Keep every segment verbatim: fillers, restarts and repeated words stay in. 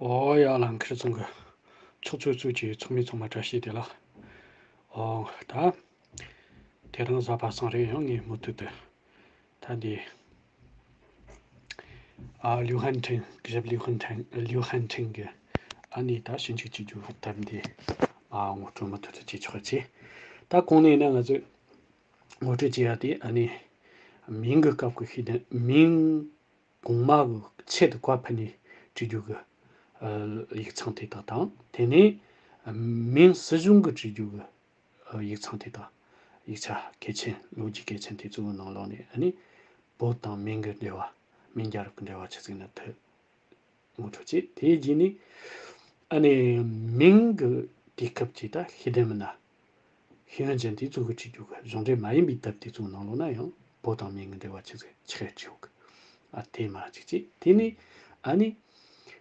ཨོ་ཡ། ལགས་འཁེལ་ཚང་གི་ཕྱོགས་ཚོད་ཚོད་ཀྱི་ཚོགས་མི་ཚང་མ་བཀྲ་ཤིས་བདེ་ལེགས། ཨོ་ད་དེ་རིང་གཟའ་པ་སངས་རེད། ཡང་ངས་མུ་མཐུད་དུ་ད་འདི་ཨ་ལིའུ་ཧན་ཁྲིན། ཞབས་ལིའུ་ཧན་ཁྲིན། ལིའུ་ཧན་ཁྲིན་གི་ཨ་ནི་ད་ཞིབ་འཇུག་བྱེད་རྒྱུ་ཐབས་འདི་ཨ་ངོ་སྤྲོད་མུ་མཐུད་དུ་བྱེད་ཆོག་ཅེས། ད་གོང་ནས་ན་ང་ཚོས་ངོ་སྤྲོད་བྱེད་ཡ་དེ་ཨ་ནི་མིང་གི་སྐབས་ཀྱི་ཤེས་ལྡན་མིང་གོང་མ་གི་ཆེད་དུ་བཀའ་ཕབ་ནས་བྲིས་རྒྱུ་གི་ཨ་ཡིག་ཚང་དེ་དག་དང་། དེ་ནས་མིང་སྲིད་གཞུང་གི་བྲིས་རྒྱུ་གི་ཨ་ཡིག་ཚང་དེ་དག། ཡིག་ཆ་གལ་ཆེན། ལོ་རྒྱུས་གལ་ཆེན་དེ་ཚོའི་ནང་ལོགས་ནས་ཨ་ནི་བོད་དང་མིང་གི་འབྲེལ་བ། མིང་རྒྱལ་རབས་ཀྱི་འབྲེལ་བ་ཆི་ཟིག་ན་ཐུག་ངོ་སྤྲོད་བྱས། དེའི་རྗེས་ནས་ཨ་ནི་མིང་གི་དུས་སྐབས་ཀྱི་ད་ཤེས་ལྡན་མི་སྣ། ཤེས་ཡོན་ཅན་དེ་ཚོ་གི་བྲིས་རྒྱུ་གི་གཞུང་འབྲེལ་མ་ཡིན་པའི་དེབ་དེ་ཚོའི་ནང་ལོགས་ན་ཡང་བོད་དང་མིང་གི་འབྲེལ་བ་ཆི་ཟིག་ཆི་ཟིག་བྲིས་ཡོད་གི། ཨ་དེ་མ་གཅིག་བྱས། དེ་ནས་ཨ་ནི་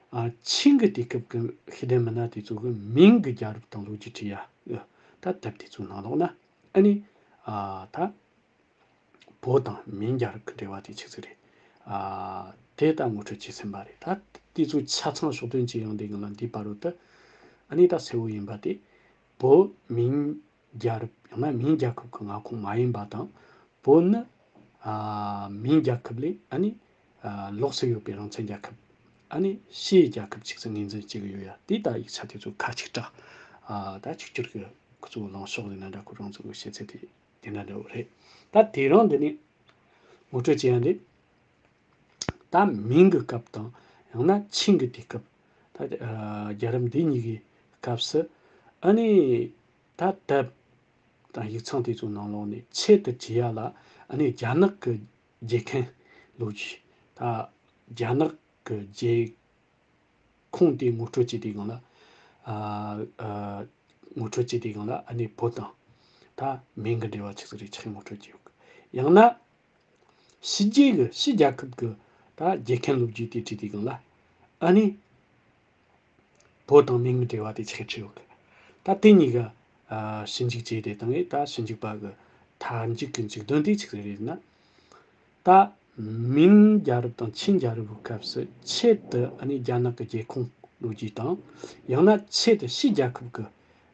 ཨ་ཆིང་གི་དུས་སྐབས་ཀྱི་ཤེས་ལྡན་མི་སྣ་དེ་ཚོ་གི་མིང་གི་རྒྱལ་རབས་དང་ལོ་རྒྱུས་བྲིས་ཡ་ད་དེབ་དེ་ཚོའི་ནང་ལོགས་ན་ཨ་ནི་ཨ་ད་བོད་དང་མིང་རྒྱལ་རབས་ཀྱི་འབྲེལ་བ་དེ་ཆི་ཟིག་རེད། ཨ་དེ་ད་ངོ་སྤྲོད་བྱས་ཟིན་པ་རེད། ད་དེ་ཚོ་ཆ་ཚང་ཕྱོགས་སྟོན་བྱེད་ཡོང་དུས་སྒང་ལ་འདིའི་བར་དུ་ད་ཨ་ནི་ད་གསལ་བོ་ཡིན་པ་དེ། བོད་མིང་རྒྱལ་རབས་ཡང་ན་མིང་རྒྱལ་ཁབ་ཀྱི་མངའ་ཁོངས་མ་ཡིན་པ་དང་། བོད་ནི་ཨ་མིང་རྒྱལ་ཁབ་ལས་ཨ་ནི་ཨ་ལོགས་སུ་ཡོད་པའི་རང་བཙན་རྒྱལ་ཁབ། ཨ་ནི་ཕྱིའི་རྒྱལ་ཁབ་ཅིག་ཚུར་ངོས་འཛིན་བྱེད་ཀྱི་ཡོད་ཡ་དེ། ད་ཡིག་ཆ་དེ་ཚོ་ཁ་ཅིག་བཀྲ། ཨ་ད་གཅིག་གྱུར་གྱི་ཁོ་ཚོ་ལངས་ཕྱོགས་ཡིན་ན་འདྲ། ཁོ་རང་ཚོ་གི་བཤད་ཚུལ་དེ་དེ་འདྲ་འདྲ་བོ་རེད། ད་དེ་རིང་འདི་ནས་ངོ་སྤྲོད་བྱེད་ཡ་འདི། ད་མིང་གི་སྐབས་དང་ཡང་ན་ཆིང་གི་དུས་སྐབས། ད་ཨ་རྒྱལ་རབས་འདི་གཉིས་ཀྱི་སྐབས་སུ་ཨ་ནི་ད་དེབ་དང་ཡིག་ཚང་དེ་ཚོའི་ནང་ལོགས་ནས་ཆེད་དུ་བྲིས་ཡ་ལ་ཨ་ནི་རྒྱ་ནག་གི་རྒྱལ་ཁམས་ལོ་རྒྱུས། ད་རྒྱ་ནག་གི་རྒྱལ་ཁོངས་དེ་ངོ་སྤྲོད་བྱེད་དུས་སྒང་ལ། ཨ་ཨ་ངོ་སྤྲོད་བྱེད་དུས་སྒང་ལ་ཨ་ནི་བོད་དང་ད་མིང་གི་འབྲེལ་བ་ཆི་ཟིག་རེད་ཆི་ཟིག་ངོ་སྤྲོད་བྱེད་ཡོད་གི། ཡང་ན་ཕྱི་རྒྱལ་གི་ཕྱི་རྒྱལ་ཁབ་གི་ད་རྒྱལ་ཁམས་ལོ་རྒྱུས་དེ་བྲིས་དུས་སྒང་ལ་ཨ་ནི་བོད་དང་མིང་གི་འབྲེལ་བ་དེ་ཆི་ཟིག་བྲིས་ཡོད་གི། ད་དེ་གཉིས་ཀ་ཨ་ཞིབ་འཇུག་བྱས་ཏེ་བཏང་ངས། ད་ཞིབ་འཇུག་པ་གི་མཐའ་མཇུག་གི་མཇུག་དོན་དེ་ཆི་ཟིག་རེད་ན། ད་མིང་རྒྱལ་རབས་དང་ཆིང་རྒྱལ་རབས་ཀྱི་སྐབས་སུ་ཆེད་དུ་ཨ་ནི་རྒྱ་ནག་གི་རྒྱལ་ཁོངས་ལོ་རྒྱུས་དང་། ཡང་ན་ཆེད་དུ་ཕྱི་རྒྱལ་ཁབ་ཀྱི་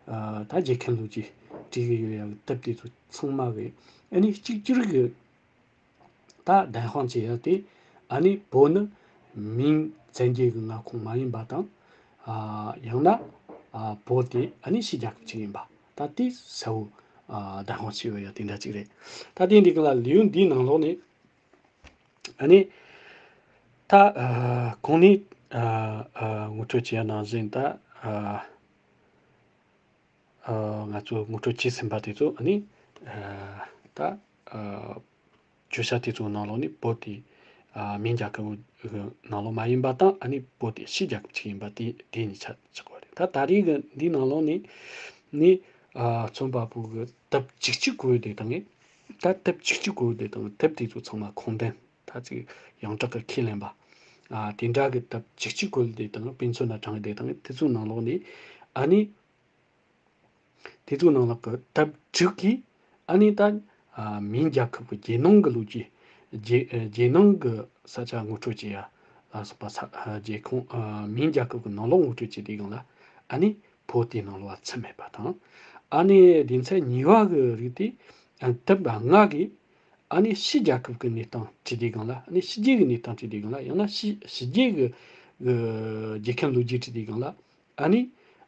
ཨ་ད་རྒྱལ་ཁམས་ལོ་རྒྱུས་བྲིས་ཀྱི་ཡོད་ཡ་གི་དེབ་དེ་ཚོ་ཚང་མ་གི་ཨ་ནི་གཅིག་གྱུར་གྱི་ད་བདེན་དཔང་བྱེད་ཡ་དེ་ཨ་ནི་བོད་ནི་མིང་བཙན་རྒྱལ་གྱི་མངའ་ཁོངས་མ་ཡིན་པ་དང་། ཨ་ཡང་ན་ཨ་བོད་དེ་ཨ་ནི་ཕྱི་རྒྱལ་ཁབ་ཅིག་ཡིན་པ། ད་དེ་གསལ་བོ་ཨ་བདེན་དཔང་བྱེད་ཡ་དེ་འདྲ་ཅིག་རེད། ད་དེ་འདི་ག་ལ་ལེའུ་འདིའི་ནང་ལོགས་ནས་ཨ་ནི་ད་ཨ་གོང་ནས་ཨ་ཨ་ངོ་སྤྲོད་བྱས་ནང་བཞིན་ད་ཨ་ཨ་ང་ཚོ་ངོ་སྤྲོད་བྱས་ཟིན་པ་དེ་ཚོ་ཨ་ནི་ཨ་ད་ཨ་བརྗོད་བྱ་དེ་ཚོའི་ནང་ལོགས་ནས་བོད་དེ་ཨ་མིང་རྒྱལ་ཁབ་ནང་ལོགས་མ་ཡིན་པ་དང་། ཨ་ནི་བོད་དེ་ཕྱི་རྒྱལ་ཁབ་ཅིག་ཡིན་པ་དེ་དེ་གཉིས་ཆ་ཆགས་པ་རེད། ད་ད་རེས་ཀྱི་འདིའི་ནང་ལོགས་ནས་ནི་ཨ་རྩོམ་པ་པོ་གི་དེབ་བཅུ་གཅིག་བཀོད་དེ་དང་ངས། ད་དེབ་བཅུ་གཅིག་བཀོད་དེ་དང་དེབ་དེ་ཚོ་ཚང་མ་ཁུངས་ལྡན། ད་ཅིག་ཡོངས་གྲགས་ཀྱི་ཁས་ལེན་པ། ཨ་དེ་འདྲ་གི་དེབ་བཅུ་གཅིག་བཀོད་དེ་དང་དཔེ་མཚོན་ན་དྲངས་དེ་དང་དེ་ཚོའི་ནང་ལོགས་ནས་ཨ་ནི་དེ་ཚོའི་ནང་ལོགས་ཀྱི་དེབ་དྲུག་གིས་ཨ་ནི་ད་ཨ་མིང་རྒྱལ་ཁབ་ཀྱི་རྒྱལ་ནང་གི་ལོ་རྒྱུས། རྒྱལ་རྒྱལ་ནང་གི་ས་ཆ་ངོ་སྤྲོད་བྱེད་ཡ་ལ་སོགས་པ་ས་ཨ་རྒྱལ་ཁོངས་ཨ་མིང་རྒྱལ་ཁབ་ཀྱི་ནང་ལོགས་ངོ་སྤྲོད་བྱེད་དུས་སྒང་ལ་ཨ་ནི་བོད་དེའི་ནང་ལོགས་ཚུད་མེད་པ་དང་། ཨ་ནི་སྡེ་ཚན་གཉིས་པ་གི་རིགས་དེ་ཨ་དེབ་ལྔ་གིས་ཨ་ནི་ཕྱི་རྒྱལ་ཁབ་ཀྱི་གནས་སྟངས་བྲིས་དུས་སྒང་ལ། ཨ་ནི་ཕྱི་རྒྱལ་གྱི་གནས་སྟངས་བྲིས་དུས་སྒང་ལ། ཡང་ན་ཕྱི་ཕྱི་རྒྱལ་གྱི་གི་རྒྱལ་ཁམས་ལོ་རྒྱུས་བྲིས་དུས་སྒང་ལ། ཨ་ནི་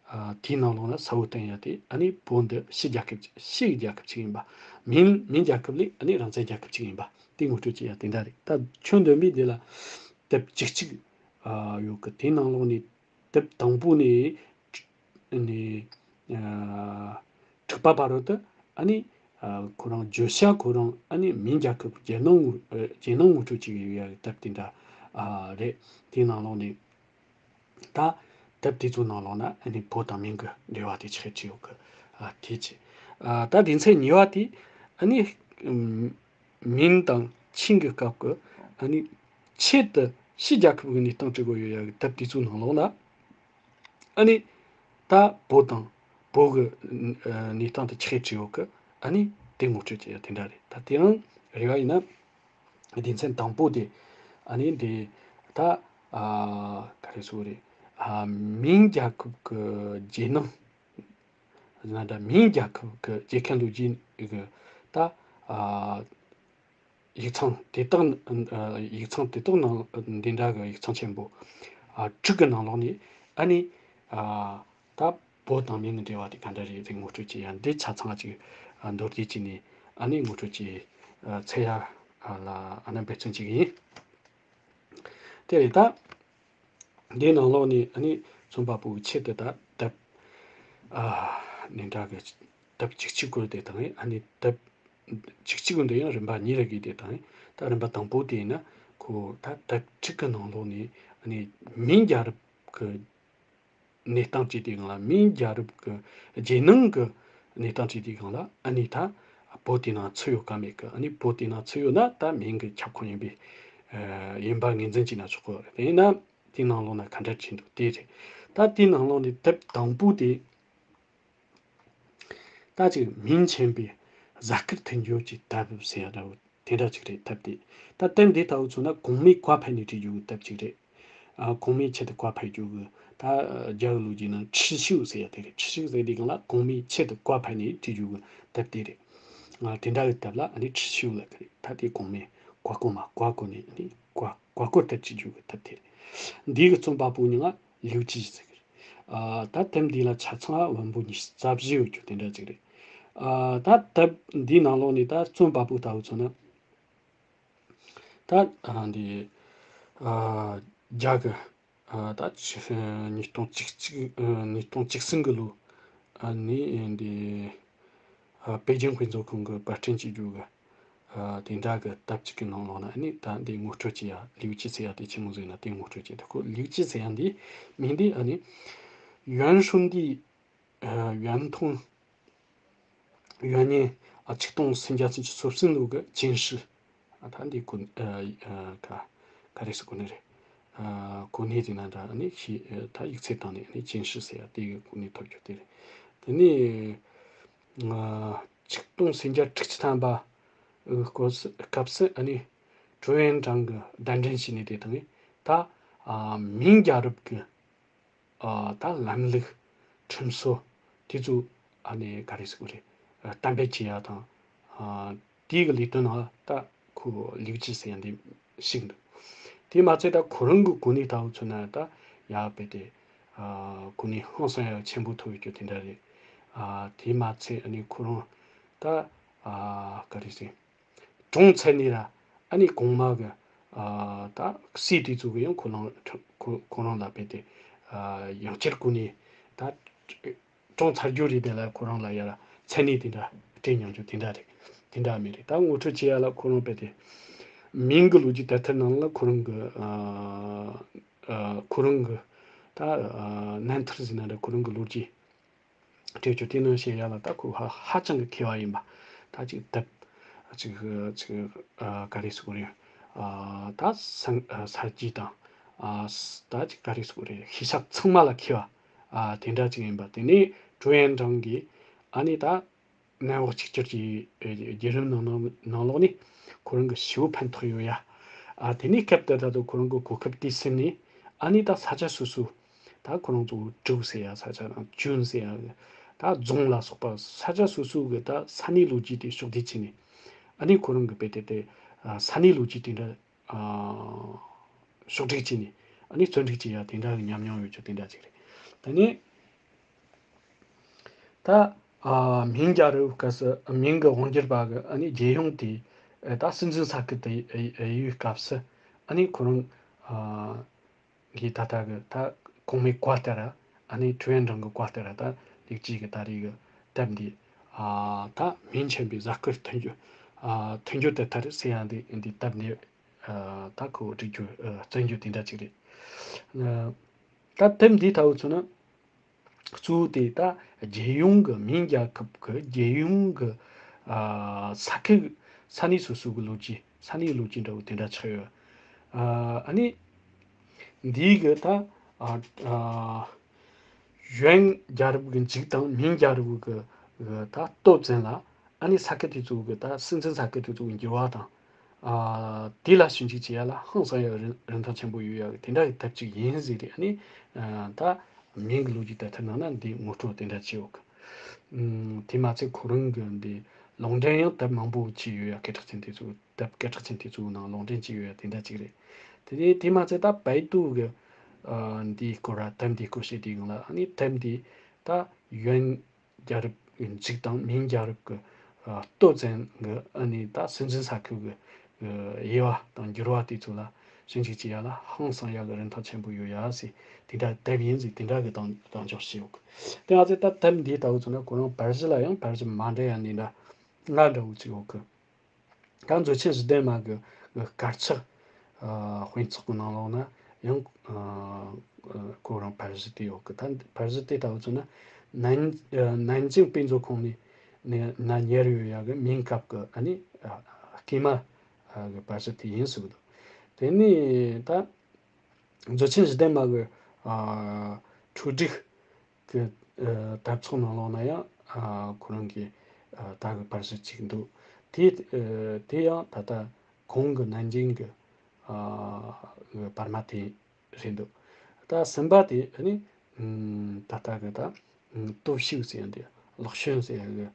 ཨ་དེའི་ནང་ལོགས་ལ་གསལ་བོ་བསྟན་ཡ་དེ་ཨ་ནི་བོད་འདི་ཕྱི་རྒྱལ་ཁབ་ཅིག་ཕྱི་ཡི་རྒྱལ་ཁབ་ཅིག་ཡིན་པ། མིང་མིང་རྒྱལ་ཁབ་ལས་ཨ་ནི་རང་བཙན་རྒྱལ་ཁབ་ཅིག་ཡིན་པ་དེ་ངོ་སྤྲོད་བྱེད་ཡ་དེ་འདྲ་རེད། ད་ཁྱོན་བསྡོམས་པས་དེ་ལ་དེབ་བཅུ་གཅིག་ཨ་ཡོད་གི། དེའི་ནང་ལོགས་ནས་དེབ་དང་པོ་ནས་ནས་ཨ་དྲུག་པ་བར་དུ་ཨ་ནི་ཨ་ཁོ་རང་བརྗོད་བྱ་ཁོ་རང་ཨ་ནི་མིང་རྒྱལ་ཁབ་རྒྱལ་ནང་ངོ་ཨ་རྒྱལ་ནང་ངོ་སྤྲོད་བྱེད་ཀྱི་ཡོད་ཡ་གི་དེབ་དེ་འདྲ་ཨ་རེད། དེའི་ནང་ལོགས་ནས། ད་དེབ་དེ་ཚོའི་ནང་ལོགས་ན་ཨ་ནི་བོད་དང་མིང་གི་འབྲེལ་བ་དེ་ཆི་ཟིག་བྲིས་ཡོད་གི། ཨ་དེ་བྱས། ཨ་ད་སྡེ་ཚན་གཉིས་པ་དེ་ཨ་ནི་ཨམ་མིང་དང་ཆིང་གི་སྐབས་ཀྱི་ཨ་ནི་ཆེད་དུ་ཕྱི་རྒྱལ་ཁབ་ཀྱི་གནས་སྟངས་བྲི་དགོས་ཡོད་ཡ་གི་དེབ་དེ་ཚོའི་ནང་ལོགས་ན་ཨ་ནི་ད་བོད་དང་བོད་ཀྱི་ཨ་གནས་སྟངས་དེ་ཆི་ཟིག་བྲིས་ཡོད་གི། ཨ་ནི་དེ་ངོ་སྤྲོད་བྱེད་ཡ་དེ་འདྲ་རེད། ད་དེ་རིང་རེ་བ་ཡིན་ན། སྡེ་ཚན་དང་པོ་དེ་ཨ་ནི་འདི་ད་ཨ་ག་རེ་ཟེར་དགོས་རེད། ཨ་ ཨ་མིང་རྒྱལ་ཁབ་ཀྱི་རྗེས་གནང་། ན་འདྲ་མིང་རྒྱལ་ཁབ་ཀྱི་རྗེས་མཁན་ལོ་རྒྱུས་ཀྱི་ད་ཨ་ཡིག་ཚང་དེ་དག་ཨ་ཡིག་ཚང་དེ་དག་ནང་འདི་འདྲ་གི་ཡིག་ཚང་ཆེན་པོ་ཨ་དྲུག་གི་ནང་ལོགས་ནས་ཨ་ནི་ཨ་ད་བོད་དང་མིང་གི་འབྲེལ་བ་དེ་ག་འདྲ་རེད་ཟེར་ངོ་སྤྲོད་བྱེད་ཡ་འདི་ཆ་ཚང་ཅིག་ཨ་མདོར་བསྡུས་བྱས་ནས་ཨ་ནི་ངོ་སྤྲོད་བྱེད་ཨ་འཚལ་ཡ་ཨ་ལ་ཨ་ནི་འབད་བརྩོན་བྱེད་ཀྱི་ཡིན། དེ་རེད་ད། འདིའི་ནང་ལོགས་ནས་ཨ་ནི་རྩོམ་པ་པོ་གི་ཆེད་དུ་ད་དེབ་ཨ་ནི་འདྲ་གི་དེབ་བཅུ་གཅིག་བཀོད་དེ་དང་ཨ་ནི་དེབ་བཅུ་གཅིག་འདི་ཡང་རིམ་པ་གཉིས་རེ་གི་དེ་དང་ད་རིམ་པ་དང་པོ་དེ་ཡིན་ན་ཁོ་ད་དེབ་ཕྲུག་གི་ནང་ལོགས་ནས་ཨ་ནི་མིང་རྒྱལ་རབས་ཀྱི་གནས་སྟངས་བཅས་དེ་སྒང་ལ་མིང་རྒྱལ་རབས་ཀྱི་རྗེས་གནང་གི་གནས་སྟངས་བཅས་དེ་སྒང་ལ་ཨ་ནི་ད་བོད་དེ་ནང་ཚུད་ཡོད་ག་མེད་གི་ཨ་ནི་བོད་དེ་ནང་ཚུད་ཡོད་ན་ད་མིང་གི་ཁྱབ་ཁོངས་ཡིན་པའི་ཡིན་པ་ངོས་འཛིན་བྱས་ན་ཆོག་གི་རེད། དེ་ཡིན་ན། དེའི་ནང་ལོགས་ན་ག་འདྲ་ཆེན་འདུག་དེ་རེད། ད་དེའི་ནང་ལོགས་ནས་དེབ་དང་པོ་དེ་ད་ཅིག་མིང་ཆེན་པོའི་གཟའ་སྐར་ཐོན་རྒྱུ་གྱི་དེབ་ཟེར་ཡ་འདྲ་བོ་དེ་འདྲ་ཅིག་རེད། དེབ་དེ་ད་དེབ་འདི་ལྟ་བུ་མཚོན་ན་གོང་མའི་བཀའ་ཕེབས་ནས་བྲིས་རྒྱུ་གི་དེབ་ཅིག་རེད། ཨ་གོང་མའི་ཆེད་དུ་བཀའ་ཕེབས་རྒྱུ་གི་ད་རྒྱ་གི་ལོ་རྒྱུས་ནང་ཁྲི་བྱུག་ཟེར་ཡ་དེ་རེད། ཁྲི་བྱུག་ཟེར་དེ་སྒང་ལ་གོང་མའི་ཆེད་དུ་བཀའ་ཕེབས་ནས་བྲིས་རྒྱུ་གི་དེབ་དེ་རེད། ཨ་དེ་འདྲ་གི་དེབ་ལ་ཨ་ནི་ཁྲི་བྱུག་ལབ་གི་རེད། ད་དེ་གོང་མའི་བཀའ་བསྐོ་མ་བཀའ་བསྐོ་ནས་ཨ་ནི་བཀའ་བཀའ་བསྐོ་དེབ་ཅིག་བརྒྱུད་ཀྱི་དེབ་དེ་རེད། འདི་གི་རྩོམ་པ་པོ་མིང་ང་ལིའུ་ཅི་ཟེར་གི་རེད། ཨ་ད་དེབ་འདི་ལ་ཆ་ཚང་བོན་པོ་ཉི་ཤུ་རྩ་བཞི་ཡོད་རྒྱུ་དེ་འདྲ་ཅིག་རེད། ཨ་ད་དེབ་འདིའི་ནང་ལོགས་ནས་ད་རྩོམ་པ་པོ་ལྟ་བུ་མཚོན་ན་ད་ཨ་འདི་ཨ་རྒྱ་གི་ཨ་ད་ཆི་ཉིས་སྟོང་བཅུ་གཅིག་ཨ་ཉིས་སྟོང་བཅུ་གསུམ་གི་ལོ་ཨ་ནི་འདི་ཨ་པེ་ཅིང་དཔེ་མཛོད་ཁང་གི་པར་སྐྲུན་བྱེད་རྒྱུ་གི་ཨ་དེ་འདྲ་གི་དེབ་ཅིག་གི་ནང་ལོགས་ན་ཨ་ནི་ད་འདི་ངོ་སྤྲོད་བྱེད་ཡ་ལིའུ་ཅི་ཟེར་ཡ་དེ་ཆི་མོ་ཟིག་ན་དེ་ངོ་སྤྲོད་བྱེད་དེ་ཁོ་ལིའུ་ཅི་ཟེར་ཡ་འདི་མིང་འདི་ཨ་ནི་ཡོན་ཧྲུན་ཏི་ཡོན་ཐུང་ཡོན་ཉིན་ཆིག་སྟོང་སུམ་བརྒྱ་སུམ་ཅུ་སོ་གསུམ་ལོ་གི་ཅིན་ཧྲི། ད་འདི་གོ་ག་ག་རེ་ཟེར་གོ་ནི་རེད། གོ་གནས་དེ་ན་འདྲ་ནི་ཤི་ད་ཡིག་ཚད་བཏང་ནས་ནི་ཅིན་ཧྲི་ཟེར་ཡ་དེ་གི་གོ་གནས་ཐོབ་རྒྱུ་དེ་རེད། དེ་ནས་ཆིག་སྟོང་སུམ་བརྒྱ་དྲུག་ཅུ་ཐམ་པ་སྐབས་སུ་ཨ་ནི་ཀྲུའུ་ཡོན་ཀྲང་གི་གདན་འདྲེན་བྱས་ནས་དེ་དང་ད་མིང་རྒྱལ་རབས་ཀྱི་ཨ་ད་ལམ་ལུགས་ཁྲིམས་སྲོལ་དེ་ཚོ་ཨ་ནི་ག་རེ་ཟེར་དགོས་རེད། གཏན་འབེབས་བྱེད་ཡ་དང་ཨ་དེའི་གི་ལས་དོན་ནང་ད་ཁོ་ལིའུ་ཅི་ཟེར་ཡ་འདི་ཞིག་འདུག་དེ་མ་ཚད་ད་ཁོ་རང་གི་གོ་གནས་ལྟ་བུ་མཚོན་ན་ད་ཡག་པོ་དེ་ཨ་གོ་གནས་ཧང་སང་ཡ་ཆེན་པོ་ཐོབ་ཡོད་རྒྱུ་དེ་འདྲ་རེད། ཨ་དེ་མ་ཚད་ཨ་ནི་ཁོ་རང་ད་ཨ་ག་རེ་ཟེར། གྲོངས་ཚར་ནས་ར་ཨ་ནི་གོང་མ་གི་ཨ་ད་སྲས་དེ་ཚོ་གི་ཡང་ཁོ་རང་ཁོ་ཁོ་རང་ལ་དཔེ་དེ་ཨ་ཡང་བསྐྱར་གོ་གནས་ད་གྲོངས་ཚར་རྒྱུ་རེད། དེ་ལ་ཁོ་རང་ལ་ཡ་ར་མཚན་གནས་དེ་འདྲ་སྤྲད་མྱོང་རྒྱུ་དེ་འདྲ་རེད། དེ་འདྲ་མེད་རེད། ད་ངོ་སྤྲོད་བྱེད་ཡ་ལ་ཁོ་རང་དཔེ་དེ་མིང་གི་ལོ་རྒྱུས་དེབ་ཐེར་ནང་ལ་ཁོ་རང་གི་ཨ་ཨ་ཁོ་རང་གི་ད་ཨ་རྣམ་ཐར་ཟེར་ན་འདྲ་ཁོ་རང་གི་ལོ་རྒྱུས། སྤྲད་རྒྱུ་དེ་ནང་བཤད་ཡ་ལ་ད་ཁོ་ཧ་ཧ་ཅང་གི་མཁས་པ་ཡིན་པ། ད་ཅིག་དེབ་ཅིག་ཅིག་ཨ་ག་རེ་ཟེར་དགོས་རེད། ཨ་ད་སང་ཨ་གསར་བརྗེ་དང་ཨ་ད་ཅིག་ག་རེ་ཟེར་དགོས་རེད། ཤེས་བྱ་ཚང་མ་ལ་མཁས་པ་ཨ་དེ་འདྲ་ཅིག་ཡིན་པ། དེ་ནས་ཀྲུའུ་ཡོན་ཀྲང་གིས་ཨ་ནི་ད་ནན་འོག་གཅིག་གྱུར་གྱི་བརྒྱུད་རིམ་ནང་ནང་ནང་ལོགས་ནས་ཁོ་རང་གི་ཞེ་པོ་ཕན་ཐོགས་ཡོད་ཡ། ཨ་དེ་ནས་སྐབས་དེ་ད་དུང་ཁོ་རང་གི་གོ་སྐབས་དེ་ཟིན་ནས་ཨ་ནི་ད་ས་ཆ་སོ་སོ། ད་ཁོ་རང་ཚོ་ཀྲོའུ་ཟེར་ཡ་ས་ཆ་དང་ཅུན་ཟེར་ཡ་ད་རྫོང་ལ་སོགས་པ་ས་ཆ་སོ་སོ་གི་ད་ས་གནས་ལོ་རྒྱུས་དེ་ཕྱོགས་བསྡུས་བྱས་ནས་ཨ་ནི་ཁོ་རང་གི་དཔེ་དེབ་དེ་ཨ་ས་གནས་ལོ་རྒྱུས་དེ་འདྲ་ཨ་ཕྱོགས་བསྒྲིགས་བྱས་ནས་ཨ་ནི་བརྩོན་འགྲུས་བྱེད་ཡ་དེ་འདྲ་གི་ཉམས་མྱོང་ཡོད་རྒྱུ་དེ་འདྲ་ཅིག་རེད། དེ་ནས་ད་ཨ་མིང་རྒྱལ་རབས་སྐབས་སུ་མིང་གི་དབང་སྒྱུར་པ་གི་ཨ་ནི་རྒྱལ་ཡོངས་དེ་ཨ་ད་སྲིད་འཛིན་ས་ཁུལ་དེ་ཨ་ཡོད་སྐབས་སུ་ཨ་ནི་ཁོ་རང་ཨ་གིས་ད་ལྟ་གི་ད་གོང་མའི་བཀའ་ལྟར་ཨ་ནི་ཀྲུའུ་ཡོན་ཀྲང་གི་བཀའ་ལྟར་ད་ལིའུ་ཅི་གི་ད་རེས་གི་དེབ་འདི་ཨ་ད་མིང་ཆེན་པོའི་གཟའ་སྐར་ཐོན་རྒྱུ་ཨ་ཐོན་རྒྱུ་དེ་ལྟར་ཟེར་ཡ་འདི་འདི་དེབ་འདི་ཨ་ད་ཁོ་བསྒྲིག་རྒྱུ་ཨ་བརྩམས་རྒྱུ་དེ་འདྲ་ཅིག་རེད། ཨ་ད་དེབ་འདི་ལྟ་བུ་མཚོན་ན། གཙོ་བོ་དེ་ད་རྒྱལ་ཡོངས་ཀྱི་མིང་རྒྱལ་ཁབ་ཀྱི་རྒྱལ་ཡོངས་ཀྱི་ཨ་ས་ཁུལ་ས་གནས་སོ་སོ་གི་ལོ་རྒྱུས་ས་གནས་ལོ་རྒྱུས་འདྲ་བོ་དེ་འདྲ་ཆགས་ཡོད། ཨ་ཨ་ནི་འདིའི་གི་ད་ཨ་ཨ་ཡོན་རྒྱལ་རབས་ཀྱི་མཇུག་དང་མིང་རྒྱལ་རབས་ཀྱི་གི་ད་སྟོད་ཙམ་ལ་ཨ་ནི་ས་ཁུལ་དེ་ཚོ་གི་ད་སྲིད་འཛིན་ས་ཁུལ་དེ་ཚོ་གི་འགྱུར་བ་དང་ ཨ་དེ་ལ་ཞིབ་འཇུག་བྱེད་ཡ་ལ་ཧང་སང་ཡ་རིན་རིན་ཐང་ཆེན་པོ་ཡོད་ཡ་གི་དེ་འདྲ་གི་དེབ་ཅིག་ཡིན་ཟེར་རེད། ཨ་ནི་ཨ་ད་མིང་གི་ལོ་རྒྱུས་དེབ་ཐེར་ནང་ན་འདི་ངོ་སྤྲོད་དེ་འདྲ་བྱས་ཡོད་གི། ཨུམ་དེ་མ་ཚད་ཁོ་རང་གི་འདི་ལུང་འདྲེན་ཡང་དེབ་མང་པོ་བྱས་ཡོད་ཡ། སྐད་གྲགས་ཅན་དེ་ཚོ་དེབ་སྐད་གྲགས་ཅན་དེ་ཚོའི་ནང་ལུང་འདྲེན་བྱས་ཡོད་ཡ་དེ་འདྲ་ཅིག་རེད། དེ་དེ་དེ་མ་ཚད་ད་པའེ་ཏུ་གི་ཨ་འདིའི་སྐོར་ར་དེབ་འདིའི་སྐོར་བཤད་དུས་སྒང་ལ་ཨ་ནི་དེབ་འདི་ད་ཡོན་རྒྱལ་རབས་ཀྱི་མཇུག་དང་མིང་རྒྱལ་རབས་ཀྱི་ཨ་སྟོད་ཚན་གྱི་ཨ་ནི་ད་སྲིད་འཛིན་ས་ཁུལ་གྱི་ཨ་དབྱེ་བ་དང་འགྱུར་བ་དེ་ཚོ་ལ་ཞིབ་འཇུག་བྱེད་ཡ་ལ་ཧང་སང་ཡ་གི་རིན་ཐང་ཆེན་པོ་ཡོད་ཡ་ཟེར་དེ་འདྲ་དེབ་ཡིན་ཟེར་དེ་འདྲ་གི་གདེང་གདེང་འཇོག་བྱས་ཡོད་གི། དེ་ང་ཚོས་ད་དེབ་འདི་ལྟ་བུ་ཚོ་ན་ཁོ་རང་པར་གཞི་ལ་ཡང་པར་གཞི་མ་འདྲ་ཡ་འདི་འདྲ་ལྔ་འདྲ་བོ་ཅིག་ཡོད་གི། ད་མཛོད་ཆེན་བཞི་ལྡན་མ་གི་གི་དཀར་ཆག་ཨ་དཔེ་ཚོགས་ཀྱི་ནང་ལོགས་ན་ཡང་ཨ་ཁོ་རང་པར་གཞི་དེ་ཡོད་གི། ད་པར་གཞི་དེ་ལྟ་བུ་ཚོ་ན་ནན་ཨ་ནན་ཅིང་དཔེ་མཛོད་ཁང་ནས་ནས་ན་ཉར་ཡོད་ཡ་གི་མིང་སྐབས་ཀྱི་ཨ་ནི་ཨ་སྐྱེས་མ་ཨ་གི་པར་གཞི་དེ་ཡིན་ཟེར་གི་འདུག། དེ་ནས་ད་མཛོད་ཆེན་བཞི་ལྡན་མ་གི་ཨ་འཕྲོས་སྒྲིག་གི་ཨ་དར་ཚོགས་ནང་ལོགས་ན་ཡང་ཨ་ཁོ་རང་གི་ཨ་ད་གི་པར་གཞི་གཅིག་འདུག། དེ་ཨ་དེ་ཡང་ད་ལྟ་གོང་གི་ནན་ཅིང་གི་ཨ་གི་པར་མ་དེ་རེད་འདུག། ད་གསུམ་པ་དེ་ཨ་ནི་ཨམ་ད་ལྟ་གི་ད་ཨམ་སྟོབས་ཤུགས་ཟེར་ཡ་འདི་ལག་ཤོན་ཟེར་ཡ་གི་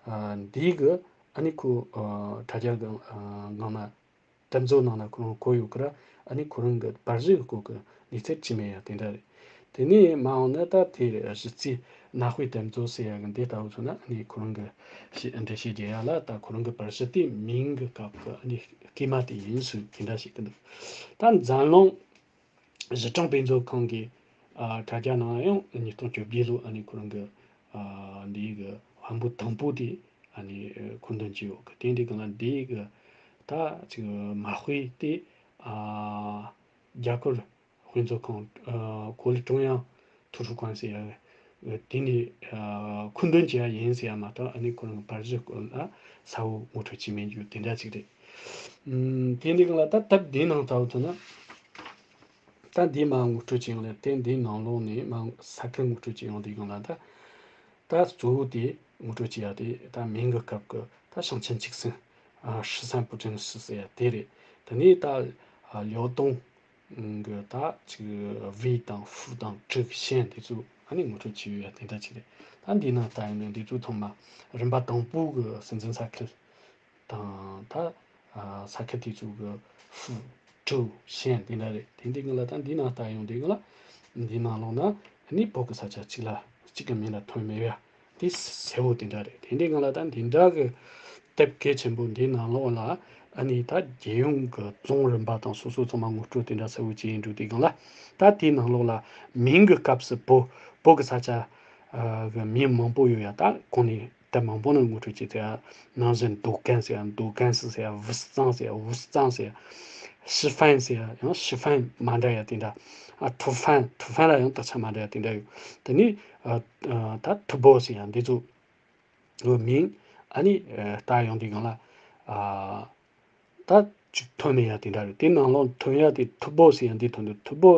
ཨ་འདི་གི་ཨ་ནི་ཁོ་ཨ་དྲ་རྒྱ་གི་ཨ་སྒང་ན་དེབ་མཛོད་ནང་ན་ཁོ་རང་བཀོད་ཡོད་ཀི་ར། ཨ་ནི་ཁོ་རང་གི་པར་གཞི་གི་སྐོར་གི་གནས་ཚུལ་ཅི་མེད་ཡ་དེ་འདྲ་རེད། དེ་ནས་མ་འོངས་ན་ད་དེ་རེད། གཞི་རྩའི་གནའ་དཔེ་དེབ་མཛོད་ཟེར་ཡ་གི་འདི་ལྟ་བུ་ཚོ་ན་ཨ་ནི་ཁོ་རང་གི་ཞི་འགྲེལ་བཤད་རྒྱག་ཡ་ལ་ད་ཁོ་རང་གི་པར་གཞི་དེ་མིང་གི་སྐབས་གི་ཨ་ནི་སྐྱེས་མ་དེ་ཡིན་ཟེར་དེ་འདྲ་ཞིག་གི་འདུག། ད་འཛམ་གླིང་གཞི་གྲངས་དཔེ་མཛོད་ཁང་གི་ཨ་དྲ་རྒྱ་ནང་ཡང་ཉིས་སྟོང་བཅོ་བརྒྱད་ལོ་ཨ་ནི་ཁོ་རང་གི་ཨ་འདི་གི་དཔང་པོ་དང་པོ་དེ་ཨ་ནི་མཁོ་འདོན་བྱས་ཡོད་གི། དེ་འདི་གང་ལ་འདི་གི་ད་ཅིག་མ་དཔེ་དེ་ཨ་རྒྱ་གར་དཔེ་མཛོད་ཁང་ཨ་国立中央图书馆ཟེར་ཡ་དེ་ནས་ཨ་མཁོ་འདོན་བྱས་ཡ་ཡིན་ཟེར་ཡ་མ་གཏོགས་ཨ་ནི་ཁོ་རང་གི་པར་གཞི་སྐོར་ལ་གསལ་བོ་ངོ་སྤྲོད་བྱས་མེད་རྒྱུ་དེ་འདྲ་ཅིག་རེད། ཨམ་དེ་འདི་གང་ལ་ད་སྟབས་བདེ་ནང་ལྟ་བུ་ཐོན་ན། ད་འདི་མ་ངོ་སྤྲོད་བྱེད་ཡོང་ལས་དེ་འདིའི་ནང་ལོགས་ནས་མ་ས་ཁུལ་ངོ་སྤྲོད་བྱེད་ཡོང་དུས་སྒང་ལ་ད། ད་གཙོ་བོ་དེ་ངོ་སྤྲོད་བྱེད་ཡ་དེ་ད་མིང་གི་སྐབས་ཀྱི་ད་ཞང་ཆེན་ཆིག་སེང་ཨ་ཧྲི་སན་པུ་ཀྲིན་སི་ཟེར་ཡ་དེ་རེད། དེ་ནས་ད་ཨ་ལིའོ་ཏུང་གི་ད་ཅིག་ཝེ་དང་ཧྥུ་དང་ཀྲིག་ཞན་དེ་ཚོ་ཨ་ནི་ངོ་སྤྲོད་བྱེད་ཡོད་ཡ་དེ་འདྲ་ཅིག་རེད། ད་འདིའི་ནང་ད་ཡིན་ནའི་འདི་ཚོ་ཚང་མ་རིམ་པ་དང་པོ་གི་སྲིད་འཛིན་ས་ཁུལ། དང་ད་ཨ་ས་ཁུལ་དེ་ཚོ་གི་ཧྥུ་ཀྲོའུ་ཞན་དེ་འདྲ་རེད། དེ་འདི་གང་ལ་ད་འདི་ནང་ལྟ་ཡོང་དུས་གང་ལ་འདི་ནང་ལོགས་ན་ནི་བོད་ཀྱི་ས་ཆ་གཅིག་ལ་གཅིག་གི་མིང་ལ་ཐོན་མེད་ཡ་དེ་གསལ་བོ་དེ་འདྲ་རེད། དེ་འདི་གང་ལ་ད་འདི་འདྲ་གི་དེབ་གལ་ཆེན་པོ་འདི་ནང་ལོགས་ལ་ཨ་ནི་ད་རྒྱལ་ཡོངས་ཀྱི་རྫོང་རིམ་པ་དང་སོ་སོ་ཚང་མ་ངོ་སྤྲོད་དེ་འདྲ་གསལ་བོ་བྱས་ཡིན་འགྲོ་དུས་གང་ལ་ད་དེའི་ནང་ལོགས་ལ་མིང་གི་སྐབས་སུ་བོད་བོད་ཀྱི་ས་ཆ་ཨ་གི་མིང་མང་པོ་ཡོད་ཡ། ད་གོང་ནས་དེབ་མང་པོ་ནང་ངོ་སྤྲོད་བྱས་ཏེ་ཡ། ནང་བཞིན་རྡོ་ཀན་ཟེར་ཡ། རྡོ་ཀན་སི་ཟེར་ཡ། ཝུ་སི་ཙང་ཟེར་ཡ། ཝུ་སི་ཙང་ཟེར་ཡ། ཤི་ཧྥན་ཟེར་ཡ། ཡང་ཤི་ཧྥན་མ་འདྲ་ཡ་དེ་འདྲ། ཨ་ཐུ་ཧྥན། ཐུ་ཧྥན་ལ་ཡང་དག་ཆ་མ་འདྲ་ཡ་དེ་འདྲ་ཡོད། དེ་ནི་ཨ་ཨ་ད་ཐུ་བོ་ཟེར་ཡ་འདི་ཚོ་གི་མིང་ཨ་ནི་ཨ་ལྟ་ཡོང་དུས་སྒང་ལ་ཨ། ད་ཅིག་ཐོན་ནས་ཡ་དེ་འདྲ་རེད། དེ་ནང་ལོགས་ཐོན་ཡ་དེ་ཐུ་བོ་ཟེར་ཡ་འདི་ཐོན་འདུག། ཐུ་བོ་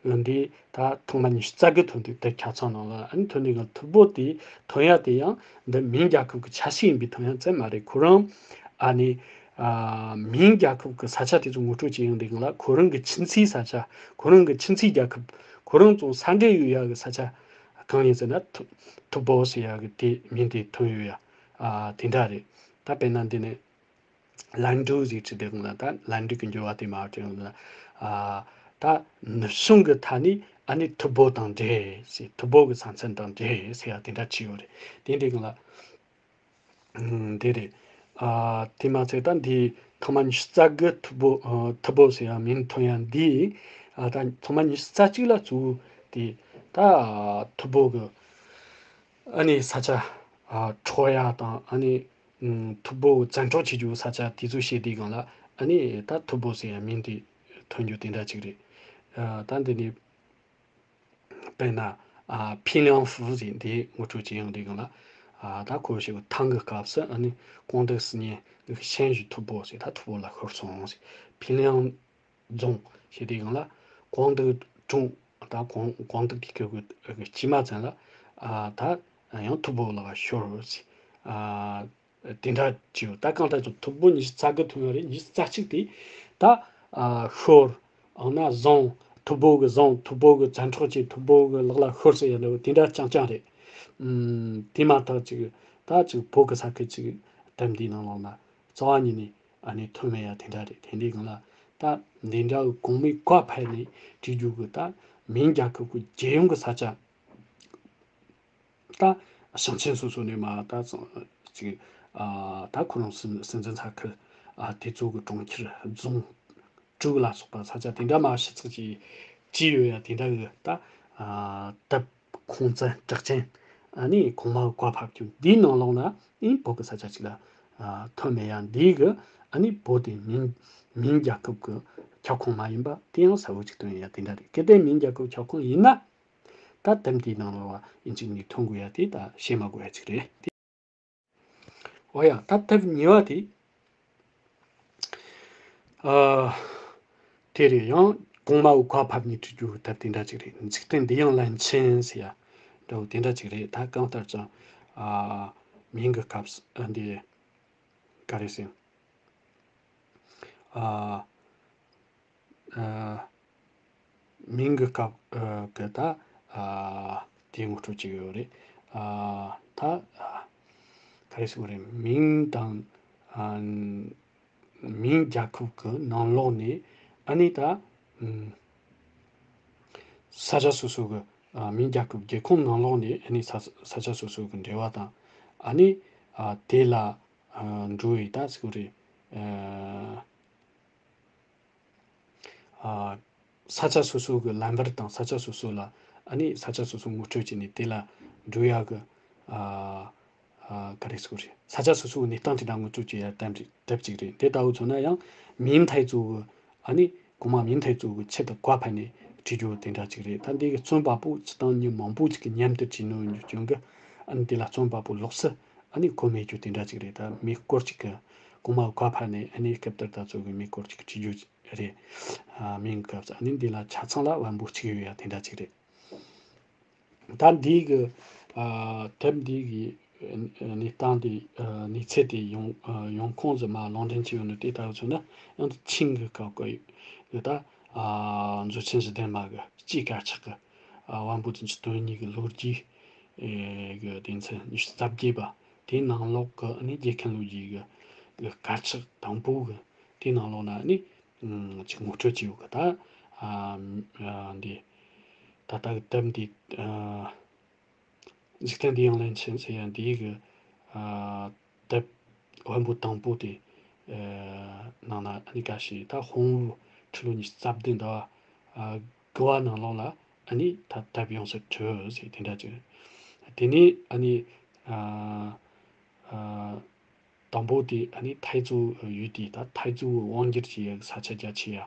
འདི་ད་ཐེངས་མ་ཉི་ཤུ་རྩ་དགུ་ཐོན་འདུག། དེབ་ཆ་ཚང་ནང་ལ་ཨ་ནི་ཐོན་ནས་ང་ཐུ་བོ་དེ་ཐོན་ཡ་དེ་ཡང་འདི་མིང་རྒྱལ་ཁབ་ཀྱི་ཆ་ཤས་ཡིན་པའི་ཐོན་ཡ་ཙམ་མ་རེད། ཁོ་རང་ཨ་ནི་ཨ་མིང་རྒྱལ་ཁབ་ཀྱི་ས་ཆ་དེ་ཚོ་ངོ་སྤྲོད་བྱེད་ཡོང་དུས་སྒང་ལ་ཁོ་རང་གི་ཁྱིམ་མཚེས་ས་ཆ། ཁོ་རང་གི་ཁྱིམ་མཚེས་རྒྱལ་ཁབ། ཁོ་རང་ཚོ་ས་འབྲེལ་ཡོད་ཡ་གི་ས་ཆ་གང་ཡིན་ཟེར་ན་ཐུ་ཐུ་བོ་ཟེར་ཡ་གི་དེ་མིང་དེ་ཐོན་ཡོད་ཡ། ཨ་དེ་འདྲ་རེད། ད་དཔེར་ན་འདི་ནས། ལན་ཀྲུའུ་ཟེར་ཁྲི་དེ་གང་ལ་ད་ལན་ཀྲུའུ་གི་འགྱུར་བ་དེ་མ་བྱུང་ལ། ཨ་ད་ནུབ་བྱང་གི་མཐའ་ནི་ཨ་ནི་ཐུ་བོ་དང་འབྲེལ་ཟེར། ཐུ་བོ་གི་ས་མཚམས་དང་འབྲེལ་ཟེར་ཡ་དེ་འདྲ་བྲིས་ཡོད་རེད། དེ་འདྲའི་གང་ལ་ཨུམ་དེ་རེད། ཨ་དེ་མ་ཚད་ད་འདི་ཐེངས་མ་ཉི་ཤུ་རྩ་དགུ་ཐུ་བོ་ཨ་ཐུ་བོ་ཟེར་ཡ་མིང་ཐོན་ཡ་འདི་ཨ་ད་ཐེངས་མ་ཉི་ཤུ་རྩ་གཅིག་ལ་གཙོ་བོ་དེ་ད་ཐུ་བོ་གི་ཨ་ནི་ས་ཆ་ཨ་འཕྲོག་ཡ་དང་ཨ་ནི་ཨུམ་ཐུ་བོ་བཙན་འཕྲོག་བྱེད་རྒྱུ་ས་ཆ་དེ་ཚོ་བཤད་དུས་སྒང་ལ་ཨ་ནི་ད་ཐུ་བོ་ཟེར་ཡ་མིང་དེ་ཐོན་རྒྱུ་དེ་འདྲ་ཅིག་རེད། ཨ་ད་འདི་ནི་དཔེར་ན་ཨ་ཕིན་ལང་ཧྥུ་ཟེར་འདི་ངོ་སྤྲོད་བྱེད་ཡོང་དུས་སྒང་ལ་ཨ་ད་ཁོ་ཞིག་ཐང་གི་སྐབས་སུ་ཨ་ནི་ཀོང་ཏུའུ་སི་ཉན་ཤན་ཞུ་ཐུ་བོ་ཟེར་ད་ཐུ་བོ་ལ་ཤོར་སོང་ཟེར། ཕིན་ལང་རྫོང་ཞེས་དེ་ཡང་ལ་ཀོང་ཏུའུ་ཀྲུང་ད་ཀོང་ཀོང་ཏུའུ་གི་ཁྱོད་ཀྱི་སྐྱེས་མ་ཚན་ལ་ཨ་ད་ཡང་ཐུ་བོ་ལ་ཤོར་ཟེར། ཨ་ དེ་འདྲ་བྱས་ཡོད། ད་གང་ལྟར་ཀྱང་ཐུ་བོ་ཉི་ཤུ་རྩ་དགུ་ཐོན་ཡོད་རེད། ཉི་ཤུ་རྩ་གཅིག་དེ་ད་ཨ་ཤོར། འོ་ན་བཟུང་། ཐུ་བོ་གི་བཟུང་། ཐུ་བོ་གི་བཙན་འཕྲོག་བྱས། ཐུ་བོ་གི་ལག་ལ་ཤོར་ཟེར་ཡ་འདྲ་བོ་དེ་འདྲ་རྐྱང་རྐྱང་རེད། ཨམ། དེ་མ་ཐག་ཅིག་ད་ཅིག་བོད་གི་ས་ཁུལ་ཅིག་དེབ་འདིའི་ནང་ལོགས་ན་རྩ་བ་ཉིད་ནས་ཨ་ནི་ཐོན་མེད་ཡ་དེ་འདྲ་རེད། དེ་འདྲའི་སྒང་ལ་ད་འདི་འདྲ་བའི་གོང་མའི་བཀའ་ཕབ་ནས་བྲིས་རྒྱུ་གི་ད་མིང་རྒྱལ་ཁབ་ཀྱི་རྒྱལ་ཡོངས་ཀྱི་ས་ཆ། ད་ཞིང་ཆེན་སོ་སོ་ནས་མ་ད་ཅིག་ཨ་ད་ཁོ་རང་སྲིད་སྲིད་འཛིན་ས་ཁུལ་ཨ་དེ་ཚོ་གི་གྲོང་ཁྱེར་རྫོང་དྲུག་ལ་སོགས་པ་ས་ཆ་དེ་འདྲ་མ་ཞིག་ཚིག་ཅིག་ཅི་ཡོད་ཡ་དེ་འདྲ་གི་ད་ཨ་དེབ་ཁུངས་བཙན་གྲགས་ཅན་ཨ་ནི་གོང་མ་བཀའ་ཕབ་རྒྱུ་འདིའི་ནང་ལོགས་ན་ཨིན་བོད་གི་ས་ཆ་ཅིག་ལ་ཨ་ཐོན་མེད་ཡ། འདི་གི་ཨ་ནི་བོད་དེ་མིང་མིང་རྒྱལ་ཁབ་གི་ཁྱབ་ཁོངས་མ་ཡིན་པ་དེ་ཡང་གསལ་བོ་ཅིག་སྟོན་ཡ་དེ་འདྲ་རེད། གལ་ཏེ་མིང་རྒྱལ་ཁབ་ཁྱབ་ཁོངས་ཡིན་ན། ད་དེབ་འདིའི་ནང་ལོགས་ལ་ཨིན་ཅིག་ནས་ཐོན་དགོས་ཡ་དེ་ད་བཤད་མ་དགོས་ཡ་ཅིག་རེད། འོ་ཡ། ད་དེབ་གཉིས་པ་དེ། ཨ། དེ་རེད། ཡང་གོང་མ་བོ་བཀའ་ཕབ་ནས་བྲིས་རྒྱུ་དེབ་དེ་འདྲ་ཅིག་རེད། འཇིག་རྟེན་འདི་ཡང་བློན་ཆེན་ཟེར་ཡ་འདྲ་བོ་དེ་འདྲ་ཅིག་རེད། ད་གང་ལྟར་ཀྱང་ཨ་མིང་གི་སྐབས་ཨ་འདི་ག་རེ་ཟེར། ཨ། ཨ། མིང་གི་སྐབས་ཨ་གི་ད་ཨ་དེ་ངོ་སྤྲོད་ཅིག་ཡོད་རེད། ཨ་ད་ཨ་ག་རེ་ཟེར་དགོས་རེད། མིང་དང་ཨ་མིང་རྒྱལ་ཁབ་ཀྱི་ནང་ལོགས་ནས་ཨ་ནི་ད་ཨམ་ས་ཆ་སོ་སོ་གི་ཨ་མིང་རྒྱལ་ཁབ་རྒྱལ་ཁོངས་ནང་ལོགས་ནས་ཨ་ནི་ས་ས་ཆ་སོ་སོ་གི་འབྲེལ་བ་དང་ཨ་ནི་ཨ་དེ་ལ་ཨ་འགྲོ་བའི་ད་ཟེར་དགོས་རེད། ཨ། ཨ། ས་ཆ་སོ་སོ་གི་ལམ་བར་དང་ས་ཆ་སོ་སོ་ལ་ཨ་ནི་ས་ཆ་སོ་སོ་ངོ་སྤྲོད་བྱས་ནས་དེ་ལ་འགྲོ་ཡག་གི་ཨ་ཨ་ག་རེ་ཟེར་དགོས་རེད། ས་ཆ་སོ་སོའི་གནས་སྟངས་དེ་འདྲ་ངོ་སྤྲོད་བྱེད་ཡ་དེབ་དེབ་ཅིག་རེད། དེ་ལྟ་བུ་མཚོན་ན་ཡང་མིང་ཐའི་ཙུའུ་གི་ཨ་ནི་གོང་མ་མིང་ཐའི་ཙུའུ་གི་ཆེད་དུ་བཀའ་ཕབ་ནས་བྲིས་རྒྱུ་དེ་འདྲ་ཅིག་རེད། ད་འདི་གི་རྩོམ་པ་པོ་སྤྱིར་བཏང་མི་མང་པོ་ཅིག་གིས་མཉམ་དུ་བྲིས་ནོ་ཡིན་རྒྱུ་རྐྱེན་གིས་ཨ་ནི་དེ་ལ་རྩོམ་པ་པོ་ལོགས་སུ་ཨ་ནི་བཀོད་མེད་རྒྱུ་དེ་འདྲ་ཅིག་རེད། ད་མི་སྐོར་ཅིག་གིས་གོང་མ་བཀའ་ཕབ་ནས་ཨ་ནི་སྐབས་དེར་ད་ཚོ་གི་མི་སྐོར་ཅིག་བྲིས་རྒྱུ་རེད། ཨ་མིང་སྐབས་སུ་ཨ་ནི་འདི་ལ་ཆ་ཚང་ལ་དབང་པོ་གཅིག་ཡོད་ཡ་དེ་འདྲ་ཅིག་རེད། ད་འདི་གི་ཨ་དེབ་འདི་གི་ཨ་གནས་སྟངས་དེ་ཨ་གནས་ཚད་དེ་ཡོང་ཨ་ཡོང་ཁུངས་སུ་མ་ལུང་འདྲེན་བྱས་ཡོད་ནི་དེ་ལྟ་བུ་མཚོན་ན་ཡང་དུ་ཆིང་གི་སྐབས་ཀྱི་ཡོད་ད། ཨ་མཛོད་ཆེན་བཞི་ལྡན་མ་གི་སྤྱིའི་དཀར་ཆག་གི་ཨ་དབང་པོ་བདུན་ཅུ་དོན་གཉིས་ཀྱི་ལོ་རྒྱུས་ཨེ་གི་སྡེ་ཚན་ཉི་ཤུ་རྩ་བརྒྱད་པ་དེའི་ནང་ལོགས་ཀྱི་ཨ་ནི་རྒྱལ་མཁན་ལོ་རྒྱུས་ཀྱི་གི་དཀར་ཆག་དང་པོ་གི་དེའི་ནང་ལོགས་ན་ཨ་ནི་ཨམ་ཅིག་ངོ་སྤྲོད་ཅིག་ཡོད་གི་ད། ཨ་ཨ་འདི་ད་ལྟ་གི་དེབ་འདི་ཨ་འཇིག་རྟེན་འདི་ཡང་བློན་ཆེན་ཟེར་ཡ་འདི་གི་ཨ་དེབ་དབང་པོ་དང་པོ་དེ་ཨ་ནང་ན་ཨ་ནི་ག་ཞིག་ད་ཧོང་ཝུའུ་ཁྲི་ལོ་ཉི་ཤུ་རྩ་བདུན་ཟླ་བ་ཨ་དགུ་བ་ནང་ལོགས་ལ་ཨ་ནི་ད་དེབ་ཡོངས་སུ་གྲུབ་ཟེར་དེ་འདྲ་ཅིག་དེ་ནས་ཨ་ནི་ཨ་ཨ་དང་པོ་དེ་ཨ་ནི་ཐའི་ཙུའུ་ཡུལ་དེ་ད་ཐའི་ཙུའུ་དབང་སྒྱུར་བྱེད་ཡག་ས་ཆ་རྒྱ་ཆེ་ཡ།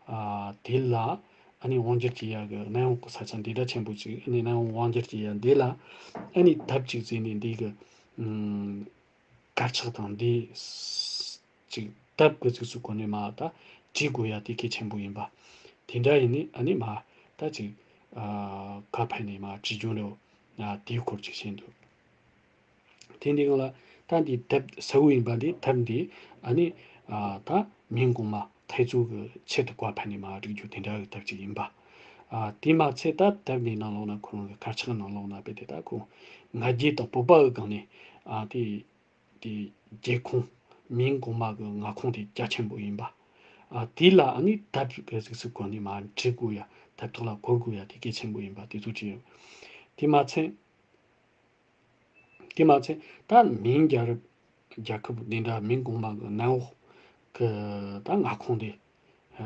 ཨ་དེ་ལ་ཨ་ནི་དབང་སྒྱུར་བྱེད་ཡག་གི་གནམ་འོག་གི་ས་ཆ་འདི་འདྲ་ཆེན་པོ་ཅིག་ཨ་ནི་གནམ་འོག་དབང་སྒྱུར་བྱེད་ཡག་འདི་ལ་ཨ་ནི་དེབ་ཅིག་བཙལ་ནས་འདི་གི་ཨམ་དཀར་ཆག་དང་འདི་ཅིག་དེབ་ཀྱི་གཟུགས་སུ་གོ་ནས་མ་ད་བྲིས་དགོས་ཡ་དེ་གལ་ཆེན་པོ་ཡིན་པ། དེ་འདྲ་ཡིན་ནི་ཨ་ནི་མ་ད་ཅིག་ཨ་བཀའ་ཕབ་ནས་མ་བྲིས་རྒྱུ་རེད། ཨ་དེའི་སྐོར་ཅིག་བཤད་འདུག་དེ་འདི་སྒང་ལ་ད་འདི་དེབ་གསལ་བོ་ཡིན་པ་འདི་དེབ་འདི་ཨ་ནི་ཨ་ད་མིང་གོང་མ་ཐའི་ཙུའུ་གི་ཆེད་དུ་བཀའ་ཕབ་ནས་མ་བསྒྲིགས་རྒྱུ་དེ་འདྲ་གི་དེབ་ཅིག་ཡིན་པ། ཨ་དེ་མ་ཚད་ད་དེབ་འདིའི་ནང་ལོགས་ན་ཁོ་རང་གི་དཀར་ཆག་ནང་ལོགས་ན་དཔེ་དེ་ད་ཁོ་ང་རྒྱལ་དང་སྤོབས་པ་གི་སྒང་ནས་ཨ་དེ་དེ་རྒྱལ་ཁོངས་མིང་གོང་མ་གི་མངའ་ཁོངས་དེ་རྒྱ་ཆེན་པོ་ཡིན་པ། ཨ་དེ་ལ་ཨ་ནི་དེབ་གི་གཟུགས་སུ་གོ་ནས་མ་བྲིས་དགོས་ཡ་དེབ་ཐོག་ལ་འཁོར་དགོས་ཡ་དེ་གལ་ཆེན་པོ་ཡིན་པ་དེ་ཚོ་བྲིས་ཡོད། དེ་མ་ཚད། དེ་མ་ཚད་ད་མིང་རྒྱལ་རབས་རྒྱལ་ཁབ་འདི་འདྲ་མིང་གོང་མ་གི་གནམ་འོག་གི་ད་མངའ་ཁོངས་དེ་ཨ་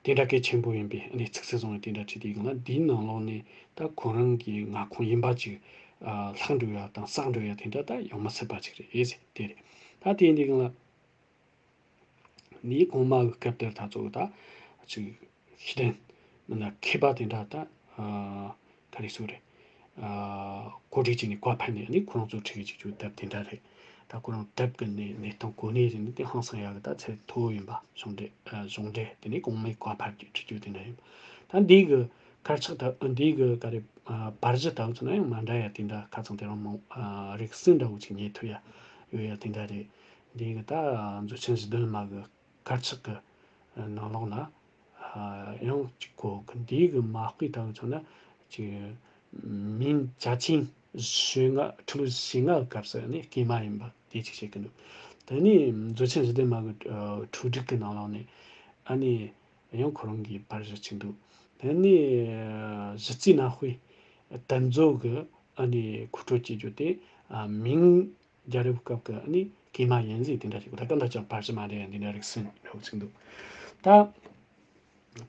དེ་འདྲ་གལ་ཆེན་པོ་ཡིན་པའི་གནས་ཚིག་སུ་བཟུང་བའི་དེ་འདྲ་བྲིས་དེ་གང་ལ་འདིའི་ནང་ལོགས་ནས་ད་ཁོ་རང་གི་མངའ་ཁོངས་ཡིན་པ་ཅིག་ཨ་ལྷག་འགྲོ་ཡ་དང་བསགས་འགྲོ་ཡ་དེ་འདྲ་ད་ཡོང་མི་སྲིད་པ་ཅིག་རེད་ཟེར་དེ་རེད། ད་དེ་འདི་གང་ལ། འདིའི་གོང་མ་གི་སྐབས་དེར་ད་ཚོ་ད་ཅིག་ཤེས་ལྡན་མི་སྣ་མཁས་པ་དེ་འདྲ་ད་ཨ་ག་རེ་ཟེར་རེད། ཨ་གོ་སྒྲིག་བྱས་ནས་བཀའ་ཕབ་ནས་ནི་ཁོ་རང་ཚོ་ཁྲིད་ཀྱི་བཅུག་རྒྱུ་དེབ་དེ་འདྲ་རེད། ད་ཁོ་རང་དེབ་ཀྱི་གནས་གནས་སྟངས་གོ་གནས་རེད་ནི་དེ་ཧང་སང་ཡག་གི་ད་ཚད་མཐོ་བོ་ཡིན་པ་གཞུང་འབྲེལ་ཨ་གཞུང་འབྲེལ་དེ་ནི་གོང་མའི་བཀའ་ཕབ་ཀྱི་ཁྲིད་རྒྱུ་དེ་འདྲ་ཡིན་པ། ད་འདི་གི་ དཀར་ཆག་ད་འདི་གི་ག་རེ་ཨ་པར་གཞི་ལྟ་བུ་ཚོ་ན་ཡང་མ་འདྲ་ཡ་དེ་འདྲ་ཁ་ཚང་དེ་རང་མང་ཨ་རིགས་སུ་འདྲ་བོ་ཅིག་རྙེད་ཐུབ་ཡ་ཡོད་ཡ་དེ་འདྲ་རེད། འདི་གི་ད་མཛོད་ཆེན་བཞི་ལྡན་མ་གི་དཀར་ཆག་གི་ནང་ལོགས་ལ་ཨ་ཡང་ཅིག་གོ་གི། འདི་གི་མ་དཔེ་ལྟ་བུ་ཚོ་ན་ཅིག 明嘉靖十月 初十月 སྐབས་སུ་ནི་སྐྱེས་མ་ཡིན་པ་དེ་ཅིག་བཤད་ཀྱི་འདུག་དེ་ནི་མཛོད་ཆེན་བཞི་ལྡན་མ་གི་ཨ་འཕྲོ་འགྲིག་གི་ནང་ལོགས་ནས་ཨ་ནི་ཡང་ཁོ་རང་གི་པར་གཞི་ཅིག་འདུག་དེ་ནི་གཞི་རྩའི་གནའ་དཔེ་དར་མཛོད་གི་ཨ་ནི་མཁོ་སྤྲོད་བྱེད་རྒྱུ་དེ་ཨ་མིང་རྒྱལ་རབས་སྐབས་ཀྱི་ཨ་ནི་སྐྱེས་མ་ཡིན་ཟིག་དེ་འདྲ་ཞིག་ད་ག་འདྲ་ཅང་པར་གཞི་མ་འདྲ་ཡང་འདི་འདྲ་རིགས་སུ་འགྲོ་ཟིག་འདུག་ད་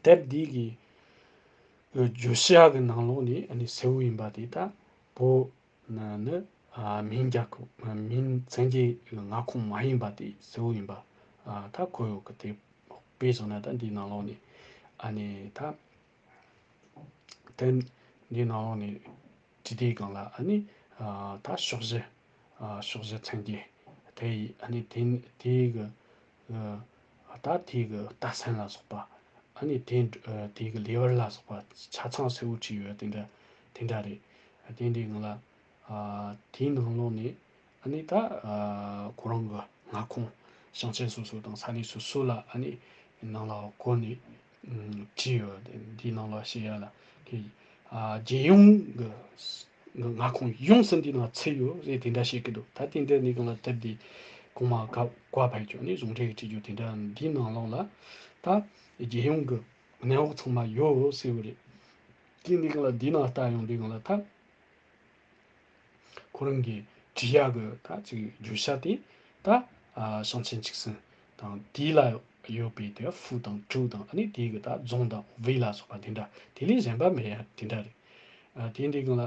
དེབ་འདི་གི་བརྗོད་བྱ་གི་ནང་ལོགས་ནས་ཨ་ནི་གསལ་བོ་ཡིན་པ་དེ་ད་བོད་ནི་ནི་ཨ་མིང་རྒྱལ་ཁབ་ཨ་མིང་བཙན་རྒྱལ་གྱི་མངའ་ཁོངས་མ་ཡིན་པ་དེ་གསལ་བོ་ཡིན་པ་ཨ་ད་གོ་ཡོད་གི། དེ་དཔེ་བཞག་ན་ད་འདིའི་ནང་ལོགས་ནས་ཨ་ནི་ད་དེ་འདིའི་ནང་ལོགས་ནས་བྲིས་དེའི་སྒང་ལ་ཨ་ནི་ཨ་ད་ཕྱོགས་བཞི་ཨ་ཕྱོགས་བཞི་མཚན་བརྒྱད་དེ་ཡི་ཨ་ནི་དེ་དེའི་གི་ཨ་ད་དེའི་གི་རྟ་སེམས་ལ་སོགས་པ་ཨ་ནི་དེ་ཨ་དེའི་གི་ལེ་དབར་ལ་སོགས་པ་ཆ་ཚང་གསལ་བོ་བྲིས་ཡོད། དེ་འདྲ་དེ་འདྲ་རེད། དེ་འདྲའི་སྒང་ལ་ཨ་དེའི་ནང་ལོགས་ནས་ཨ་ནི་ད་ཨ་ཁོ་རང་གི་མངའ་ཁོངས་ཞིང་ཆེན་སོ་སོ་དང་ས་གནས་སོ་སོ་ལ་ཨ་ནི་ནང་ལ་བཀོད་ནས་ཨ་བྲིས་ཡོད། འདིའི་ནང་ལ་བཤད་ཡ་ལ་དེ་ཨ་རྒྱལ་ཡོངས་ཀྱི་མངའ་ཁོངས་ཡོངས་སུ་འདིའི་ནང་ཚུད་ཡོད་ཟེར་དེ་འདྲ་བཤད་ཀྱི་འདུག་ད་དེ་འདྲ་ནི་གང་ལ་དེབ་འདི་གོང་མ་བཀའ་བཀའ་ཕེབས་ཀྱང་ནི་ཟུང་འབྲེལ་གྱི་བྲིས་རྒྱུ་དེ་འདྲ་འདིའི་ནང་ལོགས་ལ་ད་རྒྱལ་ཡོངས་ཀྱི་གནམ་འོག་ཚང་མ་ཡོད་ཟེར་བ་རེད། དེ་འདི་གང་ལ་འདིའི་ནང་ལྟ་ཡོང་དུས་གང་ལ་ད། ཁོ་རང་གི་བྲིས་ཡག་གི་ད་ཅིག་བརྗོད་བྱ་དེ་ད་ཨ་ཞིང་ཆེན་གཅིག་གསུམ་དང་དེ་ལ་ཡོད་པའི་དེ་ཧྥུ་དང་ཀྲུའུ་དང་ཨ་ནི་དེ་གི་ད་རྫོང་དང་ཝེ་ལ་སོགས་པ་དེ་འདྲ་དེ་ལས་གཞན་པ་མེད་ཡ་དེ་འདྲ་རེད། ཨ་དེ་འདི་གང་ལ་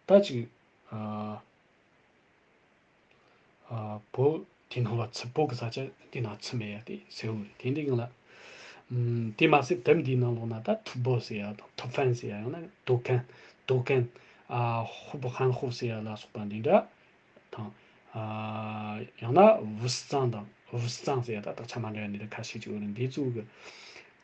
ད་ཅིག་ཨ་ཨ་བོད་དེ་ནང་ལ་ཚུད་བོད་གི་ས་ཆ་དེ་ནང་ཚུད་མེད་ཡ་དེ་གསལ་བོ་རེད། དེ་འདི་གང་ལ། ཨམ། དེ་མ་ཟད་དེབ་འདིའི་ནང་ལོགས་ན་ད་ཐུབ་བོ་ཟེར་ཡ་དང་ཐུབ་ཕན་ཟེར་ཡ་ཡང་ན་ཏོ་ཁན། ཏོ་ཁན། ཨ་ཧུབ་ཧན་ཧུབ་ཟེར་ཡ་ལ་སོགས་པ་འདི་འདྲ་དང་། ཨ་ཡང་ན་ཝུ་སི་ཙང་དང་ཝུ་སི་ཙང་ཟེར་ཡ་ད་དག་ཆ་མ་འདྲ་བ་འདི་འདྲ་ཁ་ཤས་ཅིག་ཡོད་རེད། འདི་ཚོ་གི་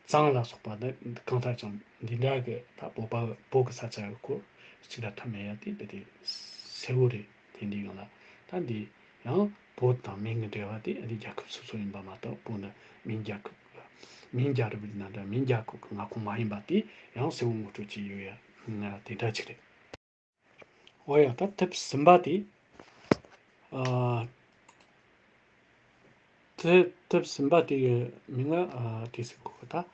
ཙང་ལ་སོགས་པ་འདི་གང་ལྟར་ཀྱང་འདི་འདྲ་གི་ད་བོད་པ་བོད་གི་ས་ཆ་གི་སྐོར་གཅིག་ལ་ཐུབ་མེད་ཡ་དེ་འདི་དེ་གསལ་བོ་རེད། དེ་འདི་ཡང་ལ་ད་འདི། ཡང་བོད་དང་མིང་གི་འབྲེལ་བ་དེ་ཨ་ནི་རྒྱལ་ཁབ་སོ་སོ་ཡིན་པ་མ་གཏོགས་བོད་ནི་མིང་རྒྱལ་ཁབ་མིང་རྒྱལ་རབས་ཡིན་ན་འདྲ་མིང་རྒྱལ་ཁབ་ཀྱི་མངའ་ཁོངས་མ་ཡིན་པ་དེ་ཡང་གསལ་བོ་ངོ་སྤྲོད་བྱས་ཡོད་ཡ་དེ་འདྲ་ཅིག་རེད། འོ་ཡ་ད་དེབ་གསུམ་པ་དེ་ཨ་དེ་དེབ་གསུམ་པ་དེ་གི་མིང་ལ་ཨ་དེ་ཟེར་གོ་གི་ད་ཨ།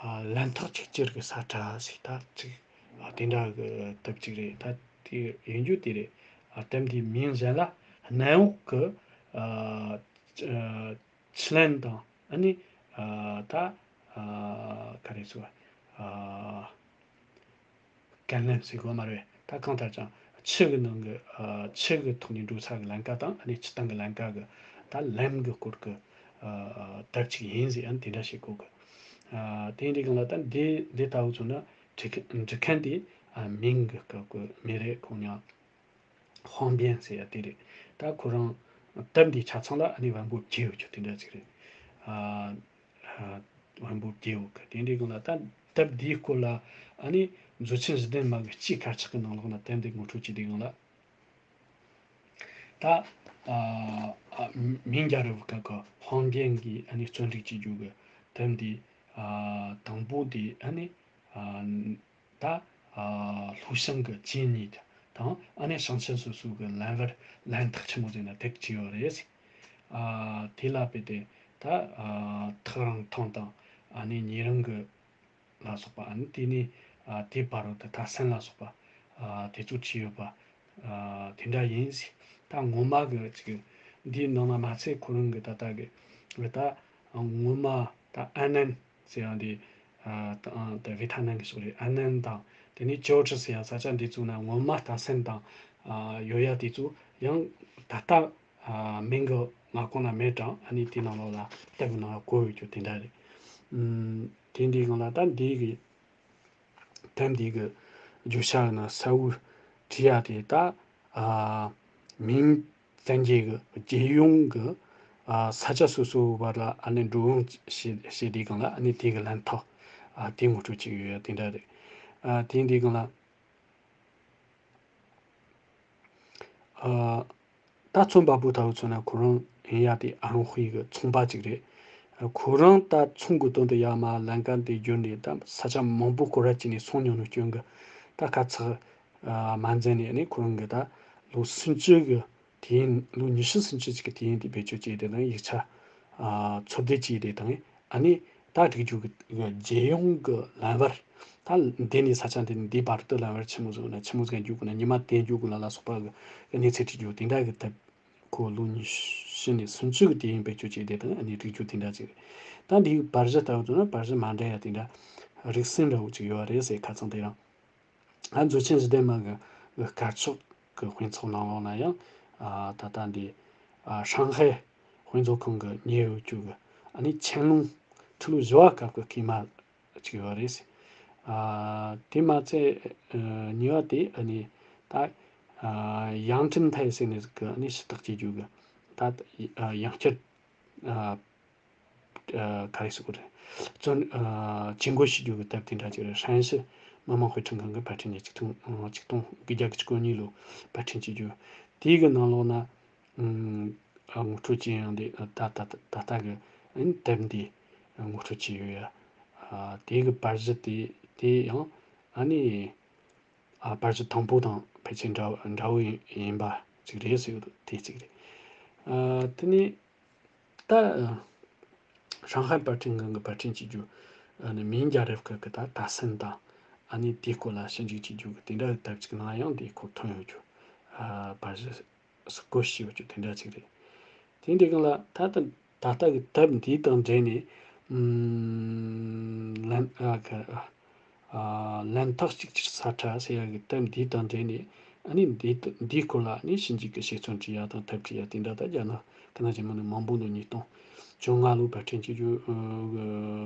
ཨ་ལན་ཐག་ཆོད་ཅེས་ཀྱི་ས་ཁྲ་ཞིག་ད་ཅིག་ཨ་དེ་འདྲ་གི་དེབ་ཅིག་རེད། ད་དེ་ཡིན་རྒྱུ་དེ་རེད། ཨ་དེབ་འདིའི་མིང་གཞན་ལ་གནམ་འོག་གི་ཨ་ཆུ་ལན་དང་ཨ་ནི་ཨ་ད་ཨ་ག་རེ་ཟེར་བ་ཨ་ཀན་ལན་ཟེར་གོ་མ་རེད། ད་གང་ལྟར་ཀྱང་ཆུ་གི་ནང་གི་ཨ་ཆུ་གི་ཐོག་ནས་འགྲོ་ས་གི་ལམ་ཀ་དང་ཨ་ནི་ཆུ་དྭངས་གི་ལམ་ཀ་གི་ད་ལན་གི་སྐོར་གི་ཨ་དེབ་ཅིག་ཡིན་ཟེར་ཨ་ནི་དེ་འདྲ་བཤད་གོ་གི། ཨ་དེ་འདྲའི་སྒང་ལ་ད་འདི་འདི་ལྟ་བུ་བྱུང་ན་འབྲི་མཁན་འབྲི་མཁན་དེ་ཨ་མིང་གི་སྐབས་ཀྱི་མི་རེད། ཁོང་ཡང་ཧོང་བན་ཟེར་ཡ་དེ་རེད། ད་ཁོ་རང་དེབ་འདིའི་ཆ་ཚང་ལ་ཨ་ནི་བམ་པོ་བརྒྱད་ཡོད་རྒྱུ་དེ་འདྲ་ཅིག་རེད། ཨ་ཨ་བམ་པོ་བརྒྱད་ཡོད་གི། དེ་འདྲའི་སྒང་ལ་ད་དེབ་འདིའི་སྐོར་ལ་ཨ་ནི་མཛོད་ཆེན་བཞི་ལྡན་མ་གི་སྤྱིའི་དཀར་ཆག་གི་ནང་ལོགས་ན་དེབ་འདི་ངོ་སྤྲོད་བྱེད་དུས་སྒང་ལ། ད་ཨ་ཨ་མིང་རྒྱལ་རབས་སྐབས་ཀྱི་ཧོང་བན་གྱི་ཨ་ནི་རྩོམ་སྒྲིག་བྱེད་རྒྱུ་གི་དེབ་འདི་ཨ་དང་པོ་དེ་ཨ་ནི་ཨ་ད་ཨ་ལྷོ་བྱང་གི་བཅུད་གཉིས་དང་ཨ་ནི་ཞིང་ཆེན་སོ་སོ་གི་ལམ་བར་ལམ་ཐག་ཆི་མོ་ཟེར་ན་དེབ་ཅིག་ཡོད་རེད། ཨ་དེ་ལ་དཔེ་དེ་ད་ཨ་ཐག་རིང་ཐུང་དང་ཨ་ནི་ཉེ་རིང་གི་ལ་སོགས་པ་ཨ་ནི་དེ་ནས་ཨ་དེ་བར་དུ་ད་སེམས་ལ་སོགས་པ་ཨ་དེ་ཚོ་བྲིས་ཡོད་པ་ཨ་དེ་འདྲ་ཡིན། ད་ངོ་མ་གི་ཅིག་འདིའི་ནང་ན་མ་ཚད་ཁོ་རང་གི་ད་ལྟ་གི་ད་ངོ་མ་ད་ཨན་ནན་ཟེར་ཡང་དེ་ཨ་ད་ད་ཝེ་ཐ་ནན་གི་ཕྱོགས་རེད། ཨན་ནན་དང་དེ་ནས་ཅོ་ཀྲི་ཟེར་ཡང་ས་ཆ་འདི་ཚོ་ན་ངོ་མ་ད་སེམས་དང་ཨ་ཡོད་ཡ་དེ་ཚོ་ཡང་ད་ལྟ། ཨ་མིང་གི་མངའ་ཁོངས་ན་མེད་ཀྱང་ཨ་ནི་དེའི་ནང་ལོགས་ལ་དེབ་ཀྱི་ནང་ལ་བཀོད་ཡོད་རྒྱུ་དེ་འདྲ་རེད། ཨམ་དེ་འདིའི་སྒང་ལ་ད་འདི་གི་དེབ་འདི་གི་བརྗོད་བྱ་ཡིན་ན་གསལ་བོ་བྲིས་ཡ་དེ་ད་ཨ་མིང་བཙན་རྒྱལ་གི་རྒྱལ་ཡོངས་གི་ཨ་ས་ཆ་སོ་སོའི་བར་ལ་ཨ་ནི་འགྲོ་འོང་བྱེད་བྱེད་དུས་སྒང་ལ་ཨ་ནི་དེ་གི་ལན་ཐག་ ཨ་དེ་ངོ་སྤྲོད་བྱེད་ཀྱི་ཡོད་ཡ་དེ་འདྲ་རེད། ཨ་དེ་འདི་སྒང་ལ། ཨ་ད་ཚོན་པ་པོ་ལྟ་བུ་མཚོན་ན་ཁོ་རང་ཡིན་ཡ་དེ་ཨ་རོན་ཧུའེ་གི་ཚོང་པ་ཅིག་རེད། ཨ་ཁོ་རང་ད་ཚོང་གི་དོན་དུ་ཡར་མར་ལམ་ཀ་འདི་བརྒྱུད་ནས་ད་ས་ཆ་མང་པོ་སྐོར་ར་བྱས་ནས་སོང་མྱོང་ནོ་སྐྱོན་གི་ད་ཁ་ཚག་ཨ་མ་འཛེམས་ནས་ནི་ཁོ་རང་གི་ད་ལོ་སུམ་ཅུ་གི་དུས་ཡུན། ལོ་ཉི་ཤུ་སུམ་ཅུ་ཅིག་གི་དུས་ཡུན་དེ་བེད་སྤྱོད་བྱས་ཏེ་དང་ཡིག་ཆ་ཨ་འཚོལ་བསྡུ་བྱས་ཏེ་དང་། ཨ་ནི་ད་སྒྲིག་རྒྱུ་གི་རྒྱལ་ཡོངས་ཀྱི་ལམ་བར། ད་འདི་ནས་ས་ཆ་འདི་ནས་འདི་བར་དུ་ལམ་བར་ཆི་མོ་ཟིག་ན་ཆི་མོ་ཟིག་རྒྱུག་དགོས་ན། ཉི་མ་དེ་རྒྱུག་དགོས་ན་ལ་སོགས་པ་གི་གནས་ཚད་སྒྲིག་རྒྱུ་དེ་འདྲ་གི་ཐབས། ཁོ་ལོ་ཉི་ཤུ་ནས་སུམ་ཅུ་གི་དུས་ཡུན་བེད་སྤྱོད་བྱས་ཏེ་དང་། ཨ་ནི་སྒྲིག་རྒྱུ་དེ་འདྲ་ཅིག་རེད། ད་འདིའི་པར་གཞི་ལྟ་བུ་བྱུང་ན་པར་གཞི་མ་འདྲ་ཡ་དེ་འདྲ་རིགས་གསུམ་འདྲ་བོ་ཅིག་ཡོད་རེད་ཟེར། ཁ་ཚང་དེ་རང་། ཨ་མཛོད་ཆེན་ཞི་བདེ་མ་གི་གི་སྐར་ཆག་གི་དཔེ་ཚོགས་ནང་ལོགས་ན་ཡང་། ཨ་ད་ལྟ་འདི་ཨ་ཧྲང་ཧའེ་དཔེ་མཛོད་ཁང་གི་ཉེ་འོས་ཅུ་གི་ཨ་ནི་ཆན་ལུང་ཁྲི་ལོ་བཞི་བ་སྐབས་ཀྱི་སྐུ་མ་ཅིག་ཡོད་རེད། ཨ་དེ་མ་ཚད་ཨ་གཉིས་པ་དེ་ཨ་ནི་ད་ཨ་ཡང་ཀྲིན་ཐའེ་ཟེར་ནས་གི་ཨ་ནི་ཞུ་དག་བྱེད་རྒྱུ་གི་ད་ཨ་ཡང་བསྐྱར་ཨ། ཨ་ག་རེ་ཟེར་དགོས་རེད། བཙོན་ཨ་ཇུས་འགོད་བྱེད་རྒྱུ་གི་དེབ་དེ་འདྲ་ཅིག་རེད། ཧྲན་ཞི་མི་དམངས་དཔེ་སྐྲུན་ཁང་གི་པར་སྐྲུན་ནས་ཆིག་སྟོང་ཆིག་སྟོང་དགུ་བརྒྱ་གི་གོ་གཉིས་ལོ་པར་སྐྲུན་བྱེད་རྒྱུ། དེའི་གི་ནང་ལོགས་ན་ཨ་ངོ་སྤྲོད་བྱེད་ཡང་དེ་ད་ད་ད་ལྟ་གི་ཨ་ནི་དེབ་འདི་ངོ་སྤྲོད་བྱས་ཡོད་ཡ། ཨ་དེའི་གི་པར་གཞི་དེ་དེ་ཡང་ཨ་ནི། ཨ་པར་གཞི་དང་པོ་དང་ཕལ་ཆེར་འདྲ་འདྲ་བོ་ཡིན་ཡིན་པ་ཅིག་རེད་ཟེར་གི་འདུག་དེ་གཅིག་རེད། ཨ་དེ་ནས་ད་ཧྲང་ཧའེ་པར་སྐྲུན་ཁང་གི་པར་སྐྲུན་བྱེད་རྒྱུ་ཨ་ནི་མིང་རྒྱལ་རབས་སྐབས་ཀྱི་ད་ད་སན་དང་ཨ་ནི་དེའི་སྐོར་ལ་ཞིབ་འཇུག་བྱེད་རྒྱུ་གི་དེ་འདྲ་གི་དེབ་ཅིག་ནང་ཡང་དེའི་སྐོར་ཐོན་ཡོད་རྒྱུ། ཨ་པར་གཞི་བཀོད་ཤིས་ཡོད་རྒྱུ་དེ་འདྲ་ཅིག་རེད། དེ་འདྲའི་སྒང་ལ་ད་ལྟ་ད་ལྟ་གི་དེབ་འདི་དང་འབྲེལ་ནས་ཨམ་ལན་ཨ་ག་ཨ་ལན་ཐག་གཅིག་གྱུར་ས་ཁྲ་ཟེར་ཡ་གི་དེབ་འདི་དང་འབྲེལ་ནས་ཨ་ནི་འདི་འདིའི་སྐོར་ལ་ཨ་ནི་ཞིབ་འཇུག་གི་དཔྱད་རྩོམ་བྲིས་ཡ་དང་དེབ་བྲིས་ཡ་དེ་འདྲ་ད་རྒྱ་ནག་ཁ་ན་ཇི་མ་ནི་མང་པོ་འདུག་ཉིས་སྟོང་བཅོ་ལྔ་ལོ་པར་སྐྲུན་བྱེད་རྒྱུ་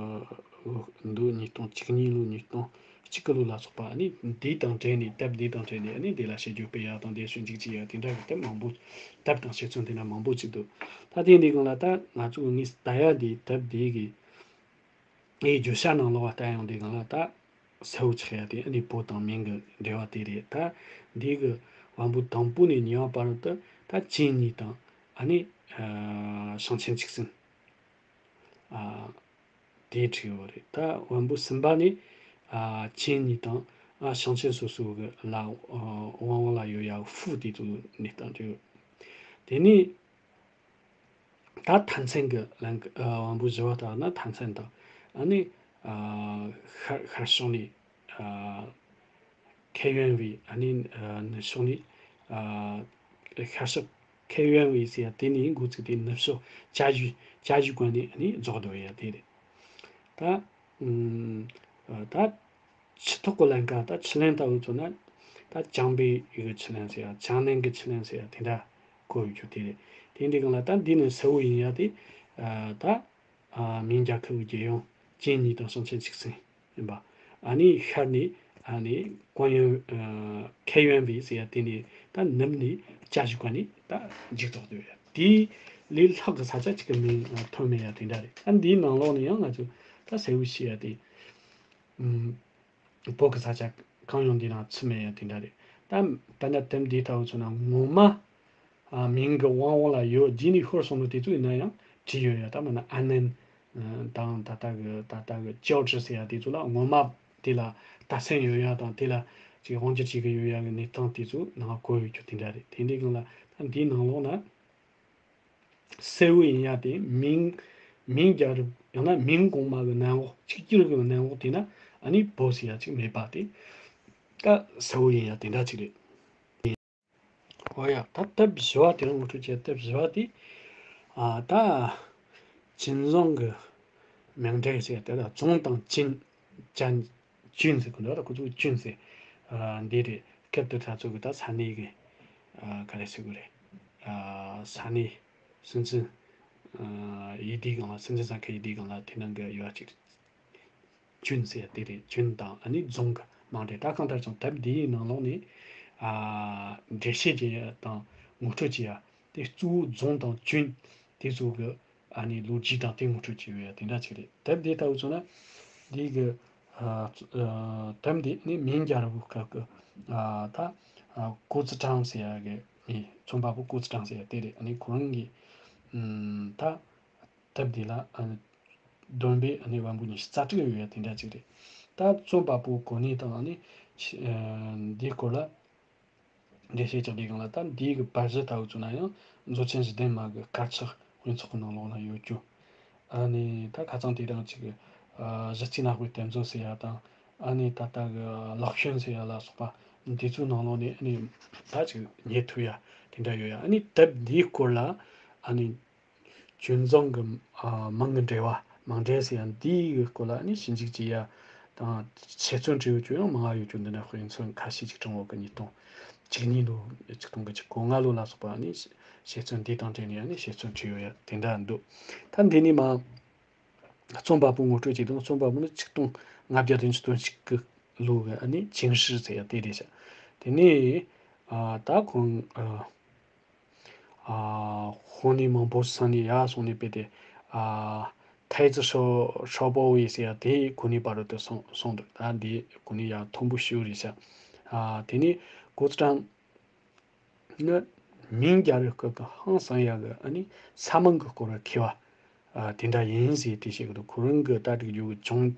འདུག་ཉིས་སྟོང་བཅུ་གཉིས་ལོ་ཉིས་སྟོང་གཅིག་གི་ལོ་ལ་སོགས་པ་ཨ་ནི་འདི་དང་འབྲེལ་ནས་དེབ་འདི་དང་འབྲེལ་ནས་ཨ་ནི་འདི་ལ་དཔྱད་བརྗོད་སྤེལ་ཡ་དང་འདི་ཞིབ་འཇུག་བྱེད་ཡ་དེ་འདྲ་གི་དེབ་མང་པོ། དེབ་དང་དཔྱད་རྩོམ་དེ་འདྲ་མང་པོ་ཅིག་འདུག་ད་དེ་འདི་སྒང་ལ་ད་ང་ཚོ་ངས་ལྟ་ཡ་འདི་དེབ་འདི་གི་ཨེ་བརྗོད་བྱ་ནང་ལོགས་ལ་ལྟ་ཡོང་དུས་སྒང་ལ་ད་གསལ་བོ་ཆགས་ཡ་དེ་ཨ་ནི་བོད་དང་མིང་གི་འབྲེལ་བ་དེ་རེད། ད་འདི་གི་བམ་པོ་དང་པོ་ནས་གཉིས་པ་བར་དུ་ད་ཅིན་གཉིས་དང་ཨ་ནི་ཨ་ཞིང་ཆེན་ཆིག་སན། ཨ་དེ་བྲིས་ཡོད་རེད། ད་བམ་པོ་གསུམ་པ་ནི་ཨ་ཅིན་གཉིས་དང་ཨ་ཞིང་ཆེན་སོ་སོ་གི་ལ་ཨ་དབང་བོ་ལ་ཡོད་ཡ་ཧྥུ་དེ་ཚོ་གནས་སྟངས་བྲིས་ཡོད། དེ་ནས་ད་ཐའན་ཚན་གི་ལན་ཨ་བམ་པོ་བཞི་པ་ལྟར་ན་ཐའན་ཚན་དང་ཨ་ནི་ཨ་ཤར་ཤར་ཕྱོགས་ནས་ཨ་ཁེ་ཡོན་ཝེ་ཨ་ནི་ཨ་ནུབ་ཕྱོགས་ནས་ཨ་ཤར་ཕྱོགས་ཁེ་ཡོན་ཝེ་ཟེར་ཡ་དེ་ནས་འགོ་བཙུགས་ཏེ་ནུབ་ཕྱོགས་ཅ་ཞུ་ཅ་ཞུ་ཀོན་ནས་ཨ་ནི་རྫོགས་འགྲོ་ཡ་དེ་རེད། ད་ཨུམ་ད་ཆུ་ཐོག་གི་ལན་ཀ་ད་ཆུ་ལེན་ལྟ་བུ་ཚོ་ན་ད་ཅང་པེ་ཡི་གི་ཆུ་ལེན་ཟེར་ཡ་ཅང་ནན་གི་ཆུ་ལེན་ཟེར་ཡ་དེ་འདྲ་གོ་ཡོད་རྒྱུ་དེ་རེད། དེ་འདི་སྒང་ལ་ད་འདི་ནི་གསལ་བོ་ཡིན་ཡ་དེ་ཨ་ད་ཨ་མིང་རྒྱལ་ཁབ་ཀྱི་རྒྱལ་ཡོངས་ཅིན་གཉིས་དང་ཞིང་ཆེན་ཆིག་སན་ཡིན་པ། ཨ་ནི་ཤར་ནས་ཨ་ནི་ཀོན་ཡོན་ཨ་ཁེ་ཡོན་ཝེ་ཟེར་ཡ་དེ་ནས་ད་ནུབ་ནས་ཅ་ཞུ་ཀོན་ནས་ད་མཇུག་རྫོགས་འདུག་ཡ། དེ་ལས་ལྷག་གི་ས་ཆ་གཅིག་གི་མིང་ཐོན་མེད་ཡ་དེ་འདྲ་རེད། ཨ་འདིའི་ནང་ལོགས་ནས་ཡང་ང་ཚོས་ད་གསལ་བོ་ཤེས་ཡ་དེ་ཨུམ། བོད་ཀྱི་ས་ཆ་གང་ཡོང་འདི་ནང་ཚུད་མེད་ཡ་དེ་འདྲ་རེད། ད་དཔེར་ན་དེབ་འདི་ལྟ་བུ་མཚོན་ན་ངོ་མ་ཨ་མིང་གི་དབང་བོ་ལ་ཡོད་རྗེས་ནས་ཤོར་སོང་ནོ་དེ་ཚོ་ཡིན་ན་ཡང་བྲིས་ཡོད་ཡ། ད་མིན་ན་ཨན་ནན་དང་ད་ལྟ་གི་ད་ལྟ་གི་ཅའོ་ཀྲི་ཟེར་ཡ་དེ་ཚོ་ལ་ངོ་མ་དེ་ལ་ད་སན་ཡོད་ཡ་དང་དེ་ལ་ཅིག་དབང་སྒྱུར་བྱེད་ཀྱི་ཡོད་ཡ་གི་གནས་སྟངས་དེ་ཚོ་ནང་བཀོད་ཡོད་རྒྱུ་དེ་འདྲ་རེད། དེ་འདྲའི་སྒང་ལ་ད་འདིའི་ནང་ལོགས་ན། གསལ་བོ་ཡིན་ཡ་དེ་མིང་མིང་རྒྱལ་རབས་ཡང་ན་མིང་གོང་མ་གི་གནམ་འོག་གཅིག་གྱུར་གྱི་གནམ་འོག་དེ་ན་ཨ་ནི་བོད་ཟེར་ཡ་གཅིག་མེད་པ་དེ་ད་གསལ་བོ་ཡིན་ཡ་དེ་འདྲ་གཅིག་རེད། འོ་ཡ། ད་དེབ་བཞི་བ་དེ་རང་ངོ་སྤྲོད་བྱས། དེབ་བཞི་བ་དེ་ཨ་ད་ཅིན་རྫོང་གི་མིང་འབྲས་ཟེར་ཡ་དེ་ལ་རྫོང་དང་ཅིན་ཅན། ཅུན་ཟེར་གི་འདུག་ད་ཁོ་ཚོ་ཅུན་ཟེར། ཨ་འདི་རེད། སྐབས་དེ་ད་ཚོ་གི་ད་ས་གནས་གི་ཨ་ག་རེ་ཟེར་གི་རེད། ཨ་ས་གནས་སྲིད་འཛིན་ཨ་ཡི་དེའི་སྒང་ལ། སྲིད་འཛིན་ས་ཁུལ་ཡི་དེའི་སྒང་ལ་དེ་ནང་གི་ཡོད་ཅིག་ཅུན་ཟེར་དེ་རེད། ཅུན་དང་ཨ་ནི་རྫོང་གི་མིང་རེད། ད་གང་ལྟར་ཀྱང་དེབ་འདིའི་ནང་ལོགས་ནས་ཨ་འགྲེལ་བཤད་བྱེད་ཡ་དང་ངོ་སྤྲོད་བྱེད་ཡ་དེ་གཙོ་བོ་རྫོང་དང་ཅུན་དེ་ཚོ་གི་ཨ་ནི་ལོ་རྒྱུས་དང་དེ་ངོ་སྤྲོད་བྱས་ཡོད་ཡ་དེ་འདྲ་ཅིག་རེད། དེབ་འདི་ལྟ་བུ་མཚོན་ན་འདི་གི་ ཨ་ཨ་དེབ་འདི་ནི་མིང་རྒྱལ་པོའི་སྐབས་ཀྱི་ཨ་ད་ཨ་ཀོ་ཙི་ཀྲང་ཟེར་ཡ་གི་མི་རྩོམ་པ་པོ་ཀོ་ཙི་ཀྲང་ཟེར་ཡ་དེ་རེད། ཨ་ནི་ཁོ་རང་གི་ཨམ་ད་དེབ་འདི་ལ་ཨ་ནི་འདོན་པའི་ཨ་ནི་བམ་པོ་ཉི་ཤུ་རྩ་དྲུག་ཡོད་ཡ་དེ་འདྲ་ཅིག་རེད། ད་རྩོམ་པ་པོ་གོ་གནས་དང་ཨ་ནི་ཨ་འདིའི་སྐོར་ལ་འགྲེལ་བཤད་རྒྱག་དུས་སྒང་ལ། ད་འདི་གི་པར་གཞི་ལྟ་བུ་བཙུགས་ན་ཡང་མཛོད་ཆེན་བཞི་ལྡན་མ་གི་དཀར་ཆག་དཔེ་ཚོགས་ཀྱི་ནང་ལོགས་ན་ཡོད་རྒྱུ། ཨ་ནི་ད་ཁ་སང་དེ་དང་གཅིག་གི་ཨ་གཞི་རྩའི་ནག་པོའི་གཏེར་མཛོད་ཟེར་ཡ་དང་། ཨ་ནི་ད་ལྟ་གི་ལག་ཤོན་ཟེར་ཡ་ལ་སོགས་པ་འདི་ཚོའི་ནང་ལོགས་ནས་ཨ་ནི་ད་ཅིག་རྙེད་ཐུབ་ཡ་དེ་འདྲ་ཡོད་ཡ། ཨ་ནི་དེབ་འདིའི་སྐོར་ལ་ཨ་ནི་ཅུན་ཙུང་གི་ཨ་མིང་གི་འགྲེལ་བ། མིང་འགྲེལ་ཟེར་ཡ་འདིའི་སྐོར་ལ་ནི་ཞིབ་འཇུག་བྱེད་ཡ་དང་། དཔྱད་རྩོམ་བྲིས་ཡོད་རྒྱུ་ཡང་མང་ང་ཡོད་རྒྱུ། འདི་ནས་དཔེ་མཚོན་ཁ་ཤས་ཅིག་དྲངས་འོག་གི་ཉིས་སྟོང་བཅུ་གཉིས་ལོ། ཆིག་སྟོང་དགུ་བརྒྱ་གོ་ལྔ་ལོ་ལ་སོགས་པ་ནི་དཔྱད་རྩོམ་འདི་དང་འབྲེལ་ནས་ནི་དཔྱད་རྩོམ་བྲིས་ཡོད་ཡ་དེ་འདྲ་འདུག། ད་འདི་ནི་མ་རྩོམ་པ་པོ་ངོ་སྤྲོད་ཅིག་དང་། རྩོམ་པ་པོ་ནི་ཆིག་སྟོང་ལྔ་བརྒྱ་བདུན་ཅུ་དོན་གཅིག་གི་ལོ་གི་ཨ་ནི་ཅིང་ཧྲི་ཟེར་ཡ་དེ་རེད་ཤག། དེ་ནས་ཨ་ད་ཁོང་ཨ་ཨ་ཧོ་ནི་མང་པོ་སང་ནས་ཡར་སོང་ནས་དཔེ་དེ་ཨ་ཐའི་ཙི་ཧྲོ་ཧྲོ་པོ་ཝེ་ཟེར་ཡ་དེ་གོ་གནས་བར་དུ་སོང་སོང་འདུག། ད་འདི་གོ་གནས་ཡར་མཐོན་པོ་ཞེ་པོ་རེད་ཤག། ཨ་དེ་ནས་ཀོ་ཙི་ཀྲང་ནི་མིང་རྒྱལ་པོའི་སྐབས་ཀྱི་ཧང་སང་ཡག་གི་ཨ་ནི་ས་མིང་གི་སྐོར་བ་མཁས་པ་ཨ་དེ་འདྲ་ཡིན་ཟེར་དེ་བཤད་གི་འདུག། ཁོ་རང་གི་ད་སྒྲིག་རྒྱུ་གི་ཅུང་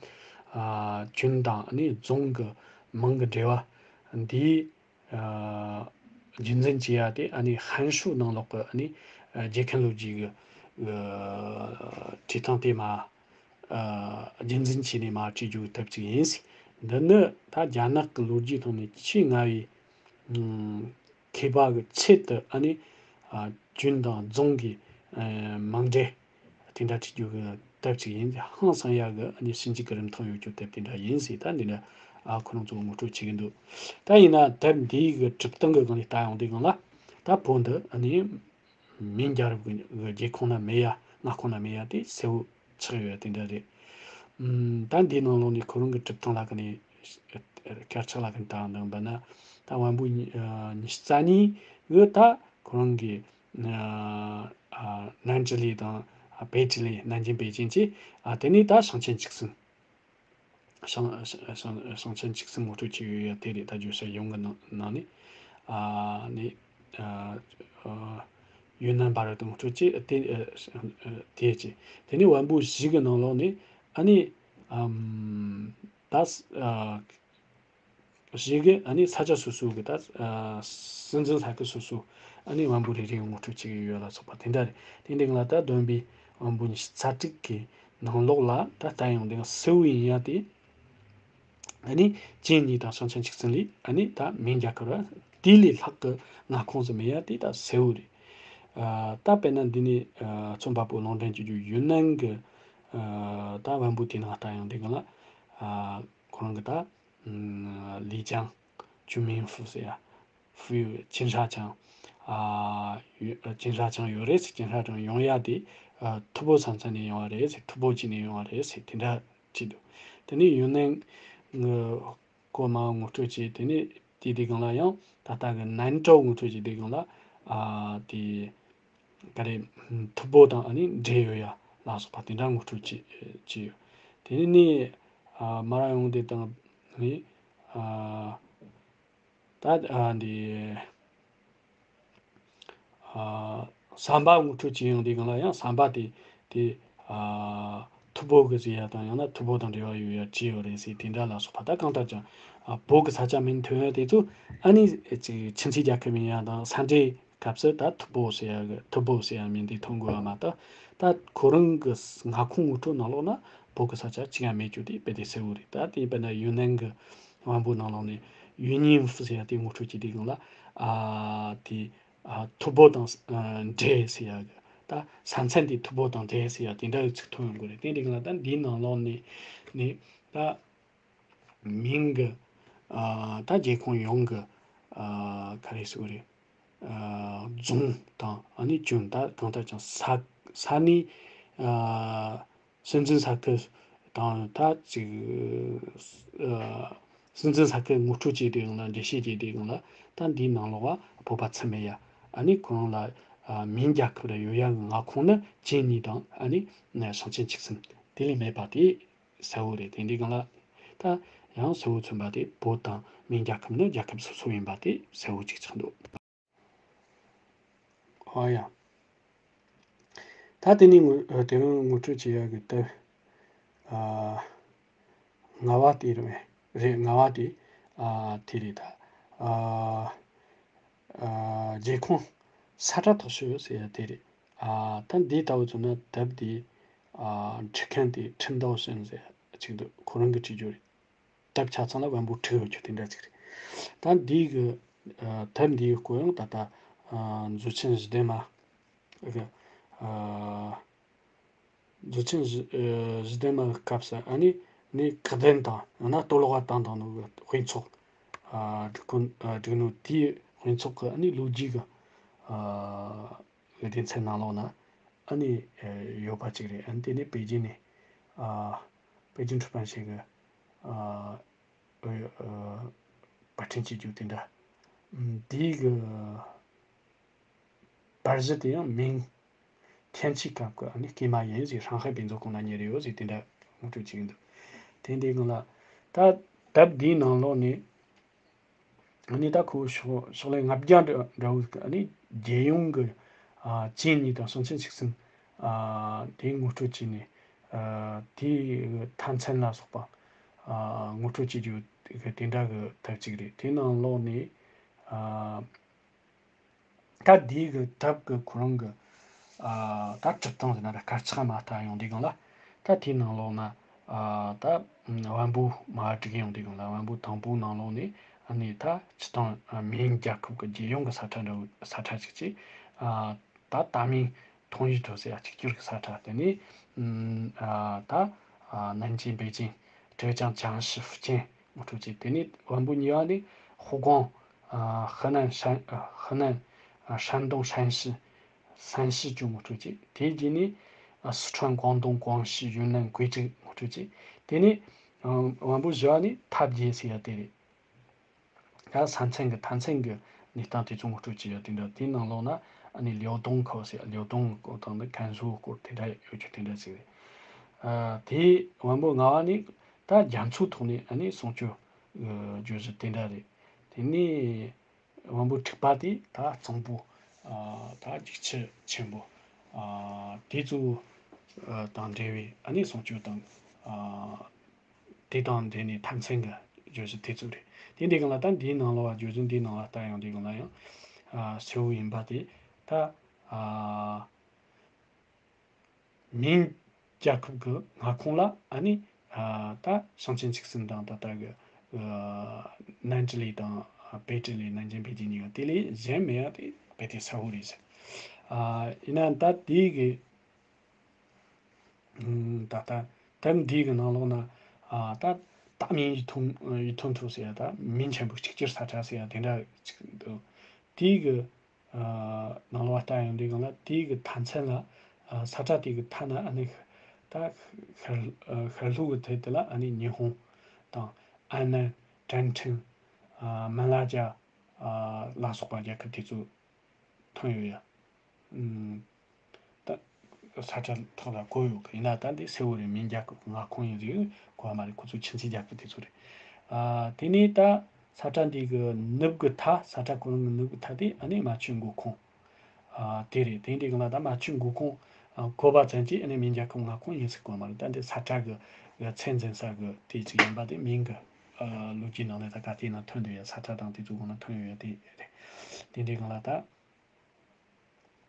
ཨ་ཅུན་དང་ཨ་ནི་ཙུང་གི་མིང་གི་འབྲེལ་བ་འདི་ཨ་རྒྱུན་འཛིན་བྱེད་ཡ་དེ་ཨ་ནི་ཧན་ཧྲུའུ་ནང་ལོགས་ཀྱི་ཨ་ནི་ཨ་རྒྱལ་ཁབ་ལོ་རྒྱུས་ཀྱི་ཨ་བྲིས་ཐངས་དེ་མ་ཨ་རྒྱུན་འཛིན་བྱས་ནས་མ་བྲིས་རྒྱུ་གི་དེབ་ཅིག་ཡིན། འདི་ནི་ད་རྒྱ་ནག་གི་ལོ་རྒྱུས་ཐོག་ནས་ཆེས་སྔ་བའི་ཨ་མཁས་པ་གི་ཆེད་དུ་ཨ་ནི་ཨ་ཅུན་དང་ཙུང་གི་ཨ་མིང་འབྲེལ་དེ་འདྲ་བྲིས་རྒྱུ་གི་དེབ་ཅིག་ཡིན། ཧང་སང་ཡག་གི་ཨ་ནི་ཞིབ་འཇུག་གི་རིན་ཐང་ཡོད་རྒྱུ་དེབ་དེ་འདྲ་ཡིན་ཟེར། ད་འདི་འདྲ་ཨ་ཁོ་རང་ཚོ་ངོ་སྤྲོད་བྱེད་ཀྱི་འདུག། ད་ཡིན་ན་དེབ་འདིའི་གི་གྲུབ་སྟངས་གི་སྒང་ནས་ལྟ་ཡོང་དུས་སྒང་ལ། ད་བོད་འདི་ཨ་ནི་མིང་རྒྱལ་པོ་གི་རྒྱལ་ཁོངས་ན་མེད་ཡ། མངའ་ཁོངས་ན་མེད་ཡ་དེ་གསལ་བོ་ཆགས་ཡོད་ཡ་དེ་འདྲ་རེད། ཨམ་ད་འདིའི་ནང་ལོགས་ནས་ཁོ་རང་གི་གྲུབ་སྟངས་ལ་ཀ་ནས་དཀར་ཆག་ལ་ཀ་ནས་ད་འདང་འབད་ན། ད་བམ་པོ་ཉི་ཨ་ཉི་ཤུ་རྩ་གཉིས་གི་ད་ཁོ་རང་གི་ཨ་ཨ་南直隶དང་ཨ་北直隶། 南京北京 བྱས། ཨ་དེ་ནས་ད་上川直村། 上上上川直村 ངོ་སྤྲོད་བྱས་ཡོད་ཡ་དེ་རེད། ད་བརྗོད་བྱ་ཡོངས་ཀྱི་ནང་ནང་ནས་ཨ་ནི་ཨ་ཨ་云南 བར་དུ་ངོ་སྤྲོད་བྱས། དེ་ཨ་དེ་བྱས། དེ་ནས་བམ་པོ་བཞི་གི་ནང་ལོགས་ནས་ཨ་ནི་ཨམ་ད་ཨ་བཞི་གི་ཨ་ནི་ས་ཆ་སོ་སོ་གི་ད་ཨ་སྲིད་འཛིན་ས་ཁུལ་སོ་སོ་ཨ་ནི་བམ་པོ་རེ་རེ་ངོ་སྤྲོད་བྱེད་ཀྱི་ཡོད་ལ་སོགས་པ་དེ་འདྲ་རེད། དེ་འདྲ་ལ་ད་བསྡོམས་པས་བམ་པོ་ཉི་ཤུ་རྩ་དྲུག་གི་ནང་ལོགས་ལ་ད་ལྟ་ཡང་དེ་གསལ་བོ་ཡིན་ཡ་དེ། ཨ་ནི་建宁 དང་上川直村 ལས་ཨ་ནི་ད་明甲科 ར་དེ་ལས་ལྷག་གི་མངའ་ཁོངས་སུ་མེད་ཡ་དེ་ད་གསལ་བོ་རེད། ཨ་ད་དཔེར་ན་འདི་ནས་ཨ་རྩོམ་པ་པོ་ལུང་འདྲེན་བྱེད་རྒྱུ་云南 གི་ཨ་ད་བམ་པོ་དེ་ནང་ལྟ་ཡང་དེ་གང་ལ་ཨ་ཁོ་རང་གི་ད་ཨམ་丽江 居民府 ཟེར་ཡ། 府有 金沙江 ཨ་ཡོད། 金沙江 ཡོད་རེད་ཟེར། 金沙江 ཡོང་ཡ་དེ་ཨ་ཐུ་བྷོ་ས་མཚམས་ནས་ཡོང་བ་རེད་ཟེར། ཐུ་བྷོ་བྱས་ནས་ཡོང་བ་རེད་ཟེར། དེ་འདྲ་བྱས་འདུག། དེ་ནས་云南 གི་སྐོར་མ་ངོ་སྤྲོད་བྱས། དེ་ནས་དེ་དེ་གང་ལ་ཡང་ད་ལྟ་གི་南诏 ངོ་སྤྲོད་བྱས། དེ་གང་ལ་ཨ་དེ་ག་རེ་ཐུ་བྷོ་དང་ཨ་ནི་འབྲེལ་ཡོད་ཡ་ལ་སོགས་པ་དེ་འདྲ་ངོ་སྤྲོད་བྱས་བྱས་ཡོད། དེ་ནས་ཨ་མར་ཡོང་དེ་དང་ནི་ཨ་ད་ཨ་འདི་ཨ་ཟམ་པ་ངོ་སྤྲོད་བྱེད་ཡོང་དུས་སྒང་ལ་ཡང་ཟམ་པ་དེ་དེ་ཨ་ཐུ་བྷོ་གི་ཟེར་ཡ་དང་ཡང་ན་ཐུ་བྷོ་དང་འབྲེལ་བ་ཡོད་ཡ་ཅི་ཡོད་རེད་ཟེར། དེ་འདྲ་ལ་སོགས་པ། ད་གང་ལྟར་ཀྱང་ཨ་བོད་ཀྱི་ས་ཆ་མིང་ཐོན་ཡ་དེ་ཚོ་ཨ་ནི་ཅིག་ཁྱིམ་མཚེས་རྒྱལ་ཁབ་ཡིན་ཡ་དང་ས་འབྲེལ་སྐབས་སུ་ད་ཐུ་བྷོ་ཟེར་ཡ་གི་ཐུ་བྷོ་ཟེར་ཡ་མིང་དེ་ཐོན་དགོས་པ་མ་གཏོགས། ད་ཁོ་རང་གི་མངའ་ཁོངས་ངོ་སྤྲོད་ནང་ལོགས་ན་བོད་ཀྱི་ས་ཆ་གཅིག་ཡང་མེད་རྒྱུ་དེ་དཔེ་དེ་གསལ་བོ་རེད། ད་དེ་དཔེར་ན་云南 གི་དབང་པོ་ནང་ལོགས་ནས་云宁府 ཟེར་ཡ་དེ་ངོ་སྤྲོད་བྱེད་དུས་སྒང་ལ་ཨ་དེ་ཨ་ཐུ་བྷོ་དང་ཨ་འབྲེལ་ཟེར་ཡ་གི་ད་ས་མཚམས་དེ་ཐུ་བྷོ་དང་འབྲེལ་ཟེར་ཡ་དེ་འདྲ་གི་ཚིག་ཐོན་ཡོང་གི་རེད། དེ་འདྲའི་སྒང་ལ་ད་འདིའི་ནང་ལོགས་ནས་ནས་ད་མིང་གི་ཨ་ད་རྒྱལ་ཁོངས་ཡོངས་ཀྱི་ཨ་ག་རེ་ཟེར་དགོས་རེད། ཨ་རྫོང་དང་ཨ་ནི་ཅུན། ད་གང་ལྟར་ཀྱང་ས་ས་གནས་ཨ་སྲིད་འཛིན་ས་ཁུལ་དང་ད་ཅིག་ཨ་སྲིད་འཛིན་ས་ཁུལ་ངོ་སྤྲོད་བྱེད་དུས་སྒང་ལ། འགྲེལ་བཤད་བྱེད་དུས་སྒང་ལ་ད་འདིའི་ནང་ལོགས་ལ་བོད་པ་ཚུད་མེད་ཡ། ཨ་ནི་ཁོ་རང་ལ་ཨ་མིང་རྒྱལ་ཁབ་ར་ཡོད་ཡ་གི་མངའ་ཁོངས་ནི་建宁 དང་ཨ་ནི་上川直村 དེ་ལས་མེད་པ་དེ་གསལ་བོ་རེད། དེ་འདྲའི་སྒང་ལ་ད་ ཡང་གསལ་བོ་མཚོན་པ་དེ་བོད་དང་མིང་རྒྱལ་ཁབ་ནི་རྒྱལ་ཁབ་སོ་སོ་ཡིན་པ་དེ་གསལ་བོ་གཅིག་ཆགས་འདུག། ཨོ་ཡ། ད་དེ་ནས་ངོ་དེ་རིང་ངོ་སྤྲོད་བྱེད་ཡག་གི་དེབ། ཨ། ལྔ་བ་དེ་རེད། རེད། ལྔ་བ་དེ། ཨ། དེ་རེད་ད། ཨ། ཨ། རྒྱལ་ཁོངས་ས་ཁྲ་ཐག་ཆོད་ཟེར་ཡ་དེ་རེད། ཨ། ད་འདི་ལྟ་བུ་བྱུང་ན་དེབ་དེ། ཨ། འབྲི་མཁན་དེ་ཁྲིན་ཏའོ་ཧྲན་ཟེར་ཅིག་འདུག། ཁོ་རང་གིས་བྲིས་རྒྱུ་རེད། དེབ་ཆ་ཚང་ལ་བམ་པོ་བྲིས་ཡོད་རྒྱུ་དེ་འདྲ་ཅིག་རེད། ད་འདི་གི། ཨ། དེབ་འདིའི་སྐོར་ཡང་ད་ལྟ། ཨ། མཛོད་ཆེན་བཞི་ལྡན་མ་གི། ཨ། མཛོད་ཆེན་བཞི། ཨ། བཞི་ལྡན་མ་གི་སྐབས་སུ་ཨ་ནི་ནི་བཀག་སྡོམ་དང་ཡང་ན་གཏོར་བརླག་བཏང་བཏང་ནོ་གི་དཔེ་ཚོགས། ཨ། བསྒྲིགས་གོ། ཨ། བསྒྲིགས་ནོ་དེའི་དཔེ་ཚོགས་ཀྱི་ཨ་ནི་ལོ་རྒྱུས་ཀྱི། ཨ། སྡེ་ཚན་ནང་ལོགས་ན་ཨ་ནི། ཨ། ཡོད་པ་ཅིག་རེད། ཨ་ནི་དེ་ནི་པེ་ཅིན་ནས། ཨ། པེ་ཅིན་出版社གི། ཨ། ཨ། པར་སྐྲུན་བྱེད་རྒྱུ་དེ་འདྲ། ཨམ། དེའི་གི་པར་གཞི་དེ་ཡང་མིང་།天启སྐབས་ཀྱི་ཨ་ནི་སྐྱེས་མ་ཡིན་ཟེར། 上海民族公园ནས་རེད་ཡོད་ཟེར། དེ་འདྲ་ངོ་སྤྲོད་བྱེད་ཀྱི་འདུག། དེ་འདི་སྒང་ལ་ད་དེབ་འདིའི་ནང་ལོགས་ནས་ཨ་ནི་ད་ཁོ་ཕྱོགས་ཕྱོགས་ལས་ལྔ་བརྒྱ་འདྲ་འདྲ་བོ་ཨ་ནི་རྒྱལ་ཡོངས་ཀྱི། ཨ། ཅིན་ནི་དང་ཞིང་ཆེན་ཆིག་སུན། ཨ། དེའི་ངོ་སྤྲོད་བྱས་ནས། ཨ། དེའི་མཐའ་མཚམས་ལ་སོགས་པ། ཨ། ངོ་སྤྲོད་བྱེད་རྒྱུ་དེ་འདྲ་གི་དེབ་ཅིག་རེད། དེའི་ནང་ལོགས་ནས། ཨ། ད་འདི་གི་དེབ་ཀྱི་ཁོ་རང་གི། ཨ། ད་སྒྲུབ་སྟངས་ཟེར་ན་ད་སྐར་ཆ་མ་ལྟ་ཡོང་དུས་སྒང་ལ། ད་དེའི་ནང་ལོགས་ན། ཨ། ད་བམ་པོ་མ་བསྒྲིགས་ཡོང་དུས་སྒང་ལ། བམ་པོ་དང་པོའི་ནང་ལོགས་ནས་ཨ་ནི་ད་སྤྱིར་བཏང་མིང་རྒྱལ་ཁབ་ཀྱི་རྒྱལ་ཡོངས་ཀྱི་ས་ཁྲ་འདྲ་བོ། ས་ཁྲ་ཅིག་བྱས། ཨ། ད་ད་མིང་ཐོང་ཡི་ཐོ་ཟེར་ཡ་གཅིག་གྱུར་གྱི་ས་ཁྲ། དེ་ནས། ཨ། ད། ཨ། 南京、北京、浙江、江西、福建 ངོ་སྤྲོད་བྱས། དེ་ནས་བམ་པོ་གཉིས་པ་ནས་ཧུའུ་ཀོང་། ཨ། ཧེ་ནན། ཧྲན། ཨ། ཧེ་ནན། ཨ། ཧྲན་ཏུང་། ཧྲན་ཤི། 山西 བཅས་ངོ་སྤྲོད་བྱས། དེའི་རྗེས་ནས། ཨ། 四川། 广东། 广西། 云南། 贵州 ངོ་སྤྲོད་བྱས། དེ་ནས། ཨ། བམ་པོ་བཞི་པ་ནས་མཐའ་བརྒྱད་ཟེར་ཡ་དེ་རེད། ད་ས་མཚམས་ཀྱི། མཐའ་མཚམས་ཀྱི་གནས་སྟངས་དེ་ཚོ་ངོ་སྤྲོད་བྱས་ཡ་དེ་འདྲ། དེའི་ནང་ལོགས་ན་ཨ་ནི་ལིའུ་ཏུང་ཁའོ་ཟེར། ལིའུ་ཏུང་སྐོར་དང་། ད་ཀན་སུའུ་སྐོར་དེ་འདྲ་ཡོད་རྒྱུ་དེ་འདྲ་ཞིག་རེད། ཨ། དེའི་བམ་པོ་ལྔ་པ་ནི་ད་རྒྱ་མཚོའི་ཐོག་ནས་ཨ་ནི་སྲུང་སྐྱོབ་བརྗོད་གཞི་དེ་འདྲ་རེད། དེ་ནས་བམ་པོ་དྲུག་པ་དེ་ད་གཙང་པོ། ཨ། ད་འཇིགས་ཆུ་ཆེན་པོ། ཨ། དེ་ཚོ། ཨ། དང་འབྲེལ་བའི་ཨ་ནི་སྲུང་སྐྱོབ་དང་། ཨ། དེ་དང་འབྲེལ་ནས་མཐའ་མཚམས་ཀྱི་བརྗོད་གཞི་དེ་ཚོ་རེད། དེ་འདྲའི་སྒང་ལ་ད་འདིའི་ནང་ལོགས། བརྗོད་གཞི་འདིའི་ནང་ལ་ལྟ་ཡོང་དུས་སྒང་ལ་ཡང་། ཨ། གསལ་བོ་ཡིན་པ་དེ་ད། ཨ། མིང་རྒྱལ་ཁབ་ཀྱི་མངའ་ཁོངས་ལ་ཨ་ནི། ཨ། ད་ཞིང་ཆེན་ཆིག་སུན་དང་ད་ལྟ་གི། ཨ། 南直隶 དང་། ཨ། 北直隶། 南京、北京 གཉིས་ཀ། དེ་ལས་གཞན་མེད་ཡ་དེ་དཔེ་དེ་གསལ་བོ་རེད་ཟེར། ཨ། ཡིན་ན་ད་དེའི་གི། ཨུམ། ད་ལྟ་དེབ་འདི་གི་ནང་ལོགས་ན། ཨ། ད་ད་མིང་ཡི་ཐུང་ཡི་ཐུང་ཐུ་ཟེར་ཡ། ད་མིང་ཆེན་པོ་གཅིག་གྱུར་ས་ཁྲ་ཟེར་ཡ་དེ་འདྲ་ཅིག་འདུག། དེའི་གི། ཨ། ནང་ལོགས་ལྟ་ཡོང་དུས་སྒང་ལ་དེའི་གི་མཐའ་མཚམས་ལ། ཨ། ས་ཁྲ་དེ་གི་མཐའ་ན་ཨ་ནི་ད་ཤར། ཤར་ལྷོ་གི་དེ་དེ་ལ་ཨ་ནི་ཉི་ཧོང་དང་། ཨན་ནན། ཀྲན་ཁྲིན། ཨ། མན་ལ་ཇ། ཨ། ལ་སོགས་པ་རྒྱལ་ཁབ་དེ་ཚོ་ཐོན་ཡོད་ཡ། ཨུམ། ད་ས་ཁྲ་ཐོག་ལ་བཀོད་ཡོད་གི། ཡིན་ན་ད་འདི་གསལ་བོ་རེད། མིང་རྒྱལ་ཁབ་ཀྱི་མངའ་ཁོངས་ཡིན་ཟེར་གོ་བ་མ་རེད། ཁོ་ཚོ་ཁྱིམ་མཚེས་རྒྱལ་ཁབ་དེ་ཚོ་རེད། ཨ། དེ་ནས་ད་ས་ཁྲ་འདི་གི་ནུབ་གི་མཐའ། ས་ཁྲ་ཁོ་རང་གི་ནུབ་གི་མཐའ་དེ་ཨ་ནི་རྨ་ཆུའི་མགོ་ཁུངས། ཨ། དེ་རེད། དེ་འདྲའི་སྒང་ལ་ད་རྨ་ཆུའི་མགོ་ཁུངས། ཨ། བཀོད་པ་ཙམ་གྱིས་ཨ་ནི་མིང་རྒྱལ་ཁབ་མངའ་ཁོངས་ཡིན་ཟེར་གོ་བ་མ་རེད། ད་འདི་ས་ཁྲ་གི་ཚད་འཛིན་ས་གི་དེ་ཅིག་ཡིན་པ་དེ་མིང་གི། ཨ། ལོ་རྒྱུས་ནང་ལ་ད་ག་དེའི་ནང་ཐོན་འདུག་ཡ། ས་ཁྲ་དང་དེ་ཚོའི་སྒང་ལ་ཐོན་ཡོད་ཡ་དེ་རེད། དེ་འདྲའི་སྒང་ལ་ད།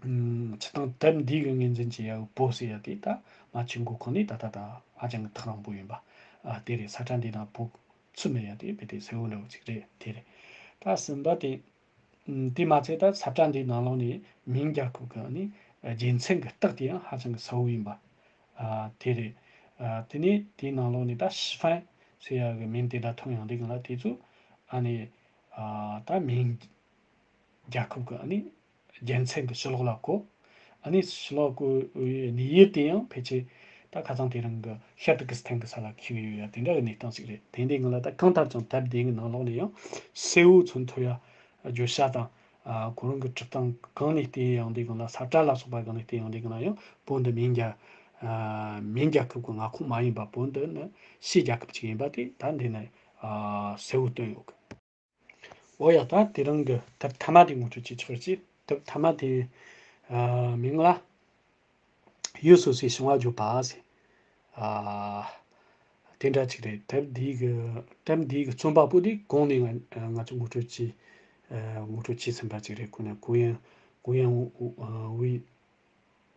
ཨུམ། སྤྱིར་བཏང་དེབ་འདི་གི་ངོས་འཛིན་བྱེད་ཡ་བོད་ཟེར་ཡ་དེ་ད་རྨ་ཆུའི་མགོ་ཁུངས་ནས་ད་ལྟ་ད་ཧ་ཅང་གི་ཐག་རིང་པོ་ཡིན་པ། ཨ། དེ་རེད། ས་ཁྲ་འདི་ནང་བོད་ཚུད་མེད་ཡ་དེ་དཔེ་དེ་གསལ་བོ་འདྲ་བོ་ཅིག་རེད། དེ་རེད། ད་གསུམ་པ་དེ། ཨུམ། དེ་མ་ཚད་ད་ས་ཁྲ་འདིའི་ནང་ལོགས་ནས་མིང་རྒྱལ་ཁབ་ཀྱི་ཨ་ནི་རྒྱལ་མཚན་གྱི་རྟགས་དེ་ཡང་ཧ་ཅང་གི་གསལ་བོ་ཡིན་པ། ཨ། དེ་རེད། ཨ། དེ་ནས་དེའི་ནང་ལོགས་ནས་ད་ཞི་ཧྥན་ཟེར་ཡ་གི་མིང་དེ་འདྲ་ཐོན་ཡོང་དུས་སྒང་ལ་དེ་ཚོ་ཨ་ནི། ཨ། ད་མིང་རྒྱལ་ཁབ་ཀྱི་ཨ་ནི་རྒྱལ་མཚན་གྱི་ཕྱི་ལོགས་ལ་བཀོད། ཨ་ནི་ཕྱི་ལོགས་བཀོད་པའི་གནས་ཡུལ་དེ་ཡང་ཕལ་ཆེར་ད་ཁ་སང་དེ་རིང་གི་ཤར་ཏུར་ཀི་སི་ཐན་གྱི་ས་ལ་འཁེལ་ཡོད་ཡ་དེ་འདྲ་གི་གནས་སྟངས་ཤིག་རེད། དེ་འདྲའི་སྒང་ལ་ད་གང་ལྟར་ཀྱང་དེབ་དེ་གི་ནང་ལོགས་ནས་ཡང་གསལ་བོ་མཚོན་ཐུབ་ཡ་བརྗོད་བྱ་དང་། ཨ། ཁོ་རང་གི་སྒྲུབ་སྟངས་གང་ནས་བལྟས་ཡོང་དུས་སྒང་ལ། ས་ཁྲ་ལ་སོགས་པ་གང་ནས་བལྟས་ཡོང་དུས་སྒང་ལ་ཡང་བོད་འདི་མིང་རྒྱལ། ཨ་མིང་རྒྱལ་ཁབ་ཀྱི་མངའ་ཁོངས་མ་ཡིན་པ་བོད་འདི་ནི་ཕྱིའི་རྒྱལ་ཁབ་ཅིག་ཡིན་པ་དེ་ད་འདི་ནས་ཨ་གསལ་བོ་སྟོན་ཡོད་གི། འོ་ཡ། ད་དེ་རིང་གི་དེབ་མཐའ་མ་དེ་ངོ་སྤྲོད་བྱེད་ཆོག་ཅིག་དེབ་མཐའ་མ་དེ་ཨ་མིང་ལ་ཡུལ་སོ་སོའི་བྱུང་བ་བརྗོད་པ་ཟེར། ཨ་དེ་འདྲ་ཅིག་རེད། དེབ་འདིའི་གི་དེབ་འདིའི་གི་རྩོམ་པ་པོ་དེ་གོང་ནས་ང་ང་ཚོ་ངོ་སྤྲོད་བྱས་ཨ་ངོ་སྤྲོད་བྱས་ཟིན་པ་ཅིག་རེད། ཁོ་ན་གུ་ཡང་གུ་ཡང་ཝུའེ་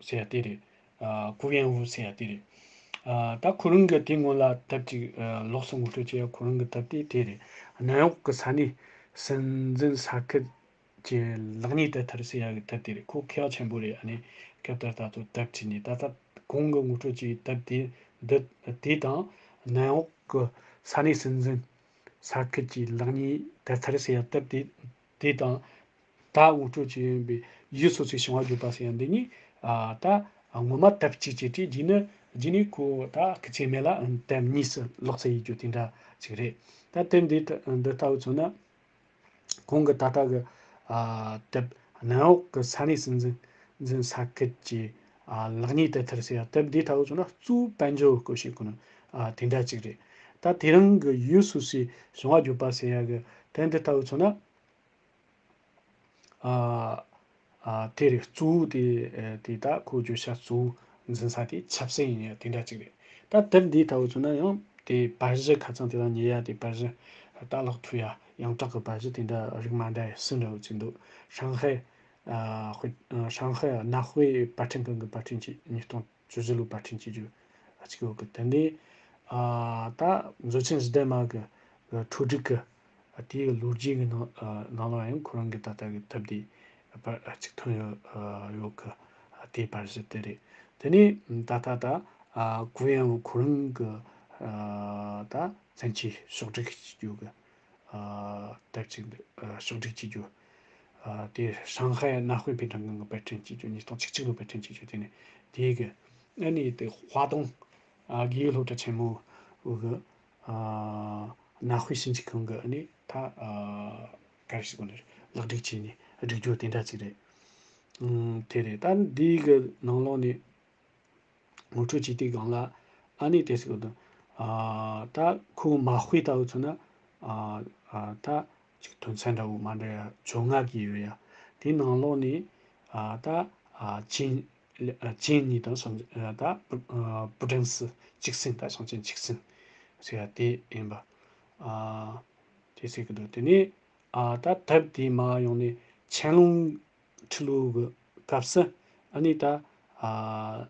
ཟེར་ཡ་དེ་རེད། ཨ་གུ་ཡང་ཝུའེ་ཟེར་ཡ་དེ་རེད། ཨ་ད་ཁོ་རང་གི་དེ་སྔོན་ལ་དེབ་ཅིག་ཨ་ལོགས་སུ་ངོ་སྤྲོད་བྱས་ཡ། ཁོ་རང་གི་དེབ་དེ་དེ་རེད། ནན་འོག་གི་ས་གནས་སྲིད་འཛིན་ས་ཁུལ་གྱི་ལེགས་ཉེས་དེབ་ཐེར་ཟེར་ཡ་གི་དེབ་དེ་རེད། ཁོ་མཁས་པ་ཆེན་པོ་རེད། ཨ་ནི་སྐབས་དེར་ད་ཚོ་དེབ་བྲིས་ནས། ད་ལྟ་གོང་གི་ངོ་སྤྲོད་བྱས་པའི་དེབ་དེ་འདི་དེ་དང་ནན་འོག་གི་ས་གནས་སྲིད་འཛིན་ས་ཁུལ་གྱི་ལེགས་ཉེས་དེབ་ཐེར་ཟེར་ཡ་དེབ་དེ་དེ་དང་། ད་ངོ་སྤྲོད་བྱས་ཡོད་པའི་ཡུལ་སོ་སོའི་བྱུང་བ་བརྗོད་པ་ཟེར་ཡ་འདི་གཉིས། ཨ་ད་ངོ་མ་དེབ་གཅིག་བྱས་ཏེ། རྗེས་ནས་རྗེས་ནས་ཁོ་ད་སྐུ་ཚེ་སྨད་ལ་དེབ་གཉིས་སུ་ལོག་ཚར་ཡོད་རྒྱུ་དེ་འདྲ་ཅིག་རེད། ད་དེབ་འདི་འདི་ལྟ་བུ་མཚོན་ན། གོང་གི་ད་ལྟ་གི་ཨ་དེབ་ནན་འོག་གི་ས་གནས་སྲིད་འཛིན་འཛིན་ས་ཁུལ་གྱི་ཨ་ལེགས་ཉེས་དེབ་ཐེར་ཟེར་ཡ་དེབ་འདི་ལྟ་བུ་མཚོན་ན། གཙོ་བོ་དཔལ་འབྱོར་སྐོར་བཤད་གོ་ནི་ཨ་དེ་འདྲ་ཅིག་རེད། ད་དེ་རིང་གི་ཡུལ་སོ་སོའི་བྱུང་བ་བརྗོད་པ་ཟེར་ཡ་གི་དེབ་འདི་ལྟ་བུ་མཚོན་ན། ཨ་ཨ་དེ་རེད། གཙོ་བོ་དེ་ཨ་དེ་ད་ཁོ་བརྗོད་བྱ་གཙོ་བོ་འཛིན་ས་དེ་ཆབ་སྲིད་ཡིན་ཡ་དེ་འདྲ་ཅིག་རེད། ད་དེབ་འདི་ལྟ་བུ་མཚོན་ན་ཡང་དེ་པར་གཞི་ཁ་ཚང་དེ་དང་ཉེ་ཡ་དེ། པར་གཞི་ད་ལག་ཐུག་ཡ་ཡོངས་གྲགས་ཀྱི་པར་གཞི་དེ་འདྲ་རིགས་མ་འདྲ་ཡ་གསུམ་འདྲ་བོ་ཅིག་འདུག་ཧྲང་ཧའེ་ཨ་དཔེ་ཧྲང་ཧའེ་གནའ་དཔེ་པར་སྐྲུན་ཁང་གི་པར་སྐྲུན་བྱས། ཉིས་སྟོང་བཅུ་བཞི་ལོའི་པར་སྐྲུན་བྱེད་རྒྱུ་ཨ་ཅིག་ཡོད་གི། དེ་ནས་ཨ་ད་མཛོད་ཆེན་བཞི་ལྡན་མ་གི་ཨ་འཕྲོ་སྒྲིག་གི་ཨ་དེའི་ལོ་རྒྱུས་ཀྱི་ནང་ཨ་ནང་ལ་ཡང་ཁོ་རང་གི་ད་ལྟ་གི་དེབ་དེ་པར་ཨ་ཅིག་ཐོན་ཡོད་ཨ་ཡོད་གི། ཨ་དེའི་པར་གཞི་དེ་རེད། དེ་ནས་ད་ལྟ་ད་ཨ་གུ་ཡང་ཁོ་རང་གི་ཨ་ད་མཚན་ཆེད་ཕྱོགས་སྒྲིག་བྱེད་རྒྱུ་གི་ཨ་དེབ་ཅིག་འདུག་ཨ་ཕྱོགས་སྒྲིག་བྱེད་རྒྱུ། ཨ་དེ་ཧྲང་ཧའེ་གནའ་དཔེ་འཕེལ་གྲགས་ཁང་གི་པར་སྐྲུན་བྱེད་རྒྱུ། ཉིས་སྟོང་བཅུ་གཅིག་ལོའི་པར་སྐྲུན་བྱེད་རྒྱུ། དེ་ནས་དེ་གི་ཨ་ནི་དེ་ཧྭ་ཏུང་ཨ་དགེ་ལུགས་སློབ་གྲྭ་ཆེན་མོ་འོག་གི་ཨ་གནའ་དཔེ་ཞིབ་འཇུག་ཁང་གི་ཨ་ནི་ད་ཨ་ག་རེ་ཞིག་གོ་ནི་རེད། ལེགས་སྒྲིག་བྱས་ནས་སྒྲིག་རྒྱུ་དེ་འདྲ་ཅིག་རེད། ཨུམ་དེ་རེད། ད་འདི་གི་ནང་ལོགས་ནས་ངོ་སྤྲོད་བྱས་དུས་སྒང་ལ། ཨ་ནི་དེ་ཟེར་གི་འདུག་ཨ་ད་ཁོའི་མ་དཔེ་ལྟ་བུ་མཚོན་ན། ཨ་ཨ་ད་ཅིག་དོན་ཚན་འདྲ་བོ་མ་འདྲ་ཡ་བཅོ་ལྔ་གི་ཡོད་ཡ། དེའི་ནང་ལོགས་ནས་ཨ་ད་ཨ་ཅིན་ཨ་ཅིན་གཉིས་དང་ཞང་ཨ་ད་པུ་ཨ་པུ་ཀྲང་སི་ཅིག་སིན། ད་ཞང་ཅིན་ཅིག་སིན་ཟེར་ཡ་དེ་ཡིན་པ། ཨ་དེ་ཟེར་གི་འདུག་དེ་ནས་ཨ་ད་དེབ་དེའི་མར་ཡོང་ནས་ཆན་ལུང་ཁྲི་ལོ་གི་སྐབས་སུ། ཨ་ནི་ད་ཨ་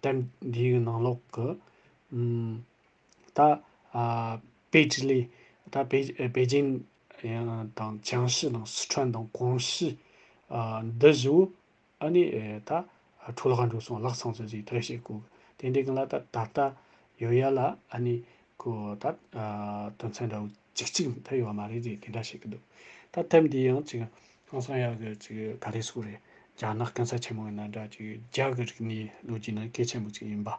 དེབ་འདིའི་ནང་ལོགས་ཀྱི་ཨམ་ད་ཨ་པེ་ཅི་ལི་ད་པེ་པེ་ཅིན་དང་ཅང་ཤི་དང་སི་ཁྲོན་དང་ཀོང་ཤི་ཨ་འདི་བཞི་བོ་ཨ་ནི་ཨེ་ད་འཕྲོ་བརླག་འགྲོ་སོང་། བརླག་སོང་ཟེར་ཟིག་དེ་ཞིག་གོ། དེ་འདྲའི་སྒང་ལ་ད་ད་ལྟ་ཡོད་ཡ་ལ་ཨ་ནི་ཁོ་ད་ཨ་དོན་ཚན་འདྲ་བོ་གཅིག་གཅིག་ཐད་ཡོད་མ་རེད་ཟེར་དེ་འདྲ་བཤད་གི་འདུག་ད་དེབ་འདི་ཡང་ཅིག་ཧང་སང་ཡག་གི་ཅིག་ག་རེ་ཟེར་དགོས་རེད། རྒྱ་ནག་སྐམ་ས་ཆེན་མོ་ཡིན་ན་འདྲ། ཅིག་རྒྱ་གི་རིག་གནས་ལོ་རྒྱུས་ནང་གལ་ཆེན་པོ་ཅིག་ཡིན་པ།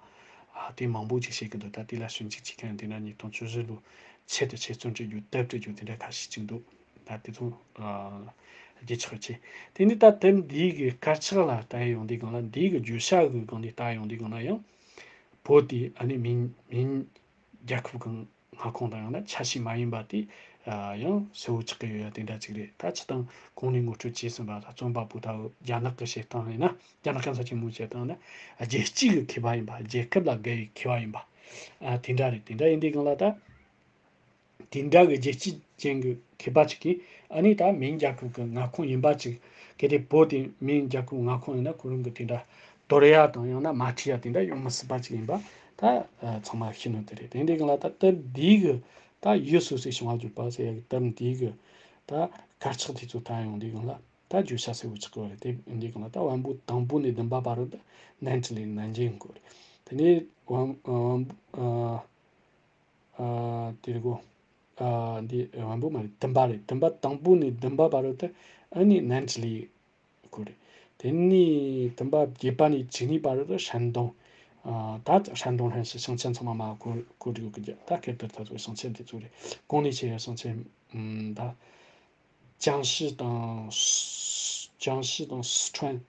ཨ་དེ་མང་པོ་ཅིག་བཤད་གི་འདུག་ད་དེ་ལ་ཞིབ་འཇུག་བྱེད་མཁན་དེ་འདྲ་ཉིས་སྟོང་བཅུ་བཞི་ལོ་ཆེད་དུ་ཆེད་བཙོན་བྱེད་རྒྱུ། དེབ་བྲིས་རྒྱུ་དེ་འདྲ་ཁ་ཤས་ཅིག་འདུག་ད་དེ་ཚོ་ཨ་རྗེས་ཆོག་ཆེ། དེ་ནི་ད་དེབ་འདིའི་གི་དཀར་ཆག་ལ་ལྟ་ཡ་ཡོང་དུས་སྒང་ལ། འདིའི་གི་བརྗོད་བྱ་གི་སྒང་ནས་ལྟ་ཡ་ཡོང་དུས་སྒང་ལ་ཡང་བོད་དེ་ཨ་ནི་མིང་མིང་རྒྱལ་ཁབ་ཀྱི་མངའ་ཁོངས་དང་ཡང་ན་ཆ་ཤས་མ་ཡིན་པ་དེ་ཨ་ཡང་གསལ་བོ་ཆགས་ཀྱི་ཡོད་ཡ་དེ་འདྲ་ཅིག་རེད། ད་སྤྱིར་བཏང་གོང་ནས་ངོ་སྤྲོད་བྱས་ཟིན་པ་དང་། རྩོམ་པ་པོ་ལྟ་བུ་རྒྱ་ནག་གི་བཤད་སྟངས་ཡིན་ན། རྒྱ་ནག་སྐམ་ས་ཆེན་མོའི་བཤད་སྟངས་ན་རྒྱལ་སྤྱི་གི་མཁས་པ་ཡིན་པ། རྒྱལ་ཁབ་ལ་དགའ་བའི་མཁས་པ་ཡིན་པ། ཨ་དེ་འདྲ་རེད། དེ་འདྲ་ཡིན་དུས་སྒང་ལ་ད། དེ་འདྲ་གི་རྒྱལ་སྤྱི་ཅན་གྱི་མཁས་པ་ཅིག་གིས་ཨ་ནི་ད་མིང་རྒྱལ་ཁབ་ཀྱི་མངའ་ཁོངས་ཡིན་པ་ཅིག་གལ་ཏེ་བོད་དེ་མིང་རྒྱལ་ཁབ་མངའ་ཁོངས་ཡིན་ན། ཁོ་རང་གི་དེ་འདྲ་དོར་ཡ་དང་ཡང་ན་མ་འཁྲིད་ཡ་དེ་འདྲ་ཡོང་མི་སྲིད་པ་ཅིག་ཡིན་པ་ད་ཨ་ཚང་མ་ཤེས་ནོ་དེ་རེད། དེ་འདྲའི་སྒང་ལ་ད་དེབ་འདིའི་གི་ད་ཡུལ་སོ་སོའི་བྱུང་བ་བརྗོད་པ་ཟེར་ཡ་གི་དེབ་འདིའི་གི་ད་དཀར་ཆག་དེ་ཚོ་ལྟ་ཡོང་དུས་སྒང་ལ་ད་བརྗོད་བྱ་གསལ་བོ་ཆགས་ཀྱི་ཡོད་རེད། དེབ་འདིའི་སྒང་ལ་ད་བམ་པོ་དང་པོ་ནས་བདུན་པ་བར་དུ་ད་ནན་ཅི་ལི་ནན་ཅིང་གོ་རེད། དེ་ནས་བམ་བམ་ཨ། ཨ་དེ་རེད་གོ། ཨ་འདི་བམ་པོ་མ་རེད། བདུན་པ་རེད། བདུན་པ་དང་པོ་ནས་བདུན་པ་བར་དུ་ཨ་ནི་ནན་ཅི་ལི་གོ་རེད། དེ་ནས་བདུན་པ་བརྒྱད་པ་ནས་བཅུ་གཉིས་བར་དུ་ཧྲན་ཏུང་། ཨ་ད་ཧྲན་ཏུང་ཧྲན་ཞི་ཞིང་ཆེན་ཚང་མ་མ་གོ་གོ་རེད་གོ་གི། ད་སྐད་དེ་ད་ཚོ་ཞིང་ཆེན་དེ་ཚོ་རེད། གོང་ནས་ཆེ་བའི་ཞིང་ཆེན་ཨམ་ད་ཅང་ཤི་དང་ཅང་ཤི་དང་སི་ཁྲོན།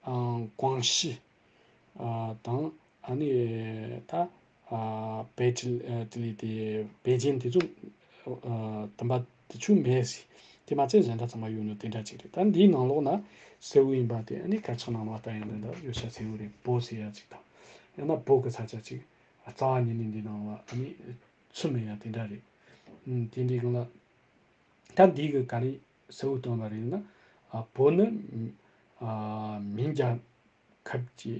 ཨང་ཀོང་ཤི། ཨ་དང་ ཨ་ནི་ད་ཨ་པེ་ཅིན་ཨ་དེ་ལས་དེ་པེ་ཅིན་དེ་ཚོ་ཨ་དམ་པ་དེ་ཚོ་མེད་ཟེར། དེ་མ་ཚད་གཞན་དག་ཚང་མ་ཡོད་ནོ་དེ་འདྲ་ཅིག་རེད། ད་འདིའི་ནང་ལོགས་ན་གསལ་བོ་ཡིན་པ་དེ་ཨ་ནི་དཀར་ཆག་ནང་ལ་ད་ཡང་འདི་འདྲ་ཡོད་ཤ་གསལ་བོ་རེད། བོད་ཟེར་ཡ་ཅིག་དང་། ཡང་ན་བོད་ཀྱི་ས་ཆ་ཅིག་རྩ་བ་ཉིད་ནས་འདི་ནང་ལ་ཨ་ནི་ཚུད་མེད་ཡ་དེ་འདྲ་རེད། ཨུམ། དེ་འདྲའི་སྒང་ལ་ད་འདི་གི་ག་རེ་གསལ་བོ་སྟོན་པ་རེད་ན། ཨ་བོད་ནི་ཨ་མིང་རྒྱལ་ཁབ་ཀྱི་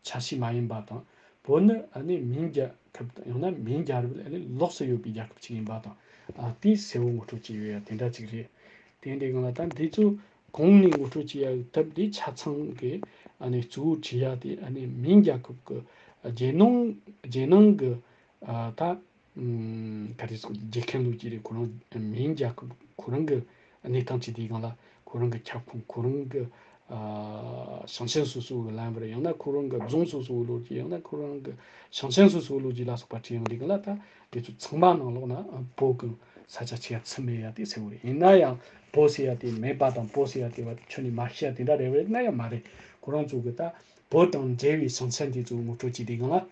ཆ་ཤས་མ་ཡིན་པ་དང་། བོད་ནི་ཨ་ནི་མིང་རྒྱལ་ཁབ་དང་ཡང་ན་མིང་རྒྱལ་རབས་ཨ་ནི་ལོགས་སུ་ཡོད་པའི་རྒྱལ་ཁབ་ཅིག་ཡིན་པ་དང་། ཨ་དེ་གསལ་བོ་ངོ་སྤྲོད་བྱས་ཡོད་ཡ་དེ་འདྲ་ཅིག་རེད། དེ་འདྲའི་སྒང་ལ་ད་འདི་ཚོ་གོང་ནས་ངོ་སྤྲོད་བྱེད་ཡ་གི་སྟབས་དེ་ཆ་ཚང་གི་ཨ་ནི་གཙོ་བོ་བྱེད་ཡ་དེ་ཨ་ནི་མིང་རྒྱལ་ཁབ་ཀྱི་རྒྱལ་ནང་རྒྱལ་ནང་གི་ཨ་ད་ཨུམ། ག་རེ་ཟེར། རྒྱལ་ཁབ་ལོ་རྒྱུས་རེད། ཁོ་རང་མིང་རྒྱལ་ཁབ་ཁོ་རང་གི་གནས་སྟངས་ཅིག་དེའི་སྒང་ལ་ཁོ་རང་གི་ཁྱབ་ཁོངས། ཁོ་རང་གི་ཨ་ཞིང་ཆེན་སོ་སོ་གི་ལམ་བར། ཡང་ན་ཁོ་རང་གི་རྫོང་སོ་སོ་གི་ལོ་རྒྱུས། ཡང་ན་ཁོ་རང་གི་ཞིང་ཆེན་སོ་སོ་གི་ལོ་རྒྱུས་ལ་སོགས་པ་བྲིས་ཡོང་དུས་སྒང་ལ། ད་དེ་ཚོ་ཚང་མ་ནང་ལོགས་ན་བོད་ཀྱི་ས་ཆ་ཆེ་ཡ་ཚུད་མེད་ཡ་དེ་གསལ་བོ་རེད། ཡིན་ན་ཡང་བོད་ཟེར་ཡ་དེ་མེད་པ་དང་། བོད་ཟེར་ཡ་དེ་བ་དེ་ཁྱོན་ནས་མ་ཤེས་ཡ་དེ་འདྲ་རེད་པས་ན་ཡང་མ་རེད། ཁོ་རང་ཚོ་གི་ད་བོད་དང་འབྲེལ་བའི་ཞིང་ཆེན་དེ་ཚོ་ངོ་སྤྲོད་བྱེད་དུས་སྒང་ལ།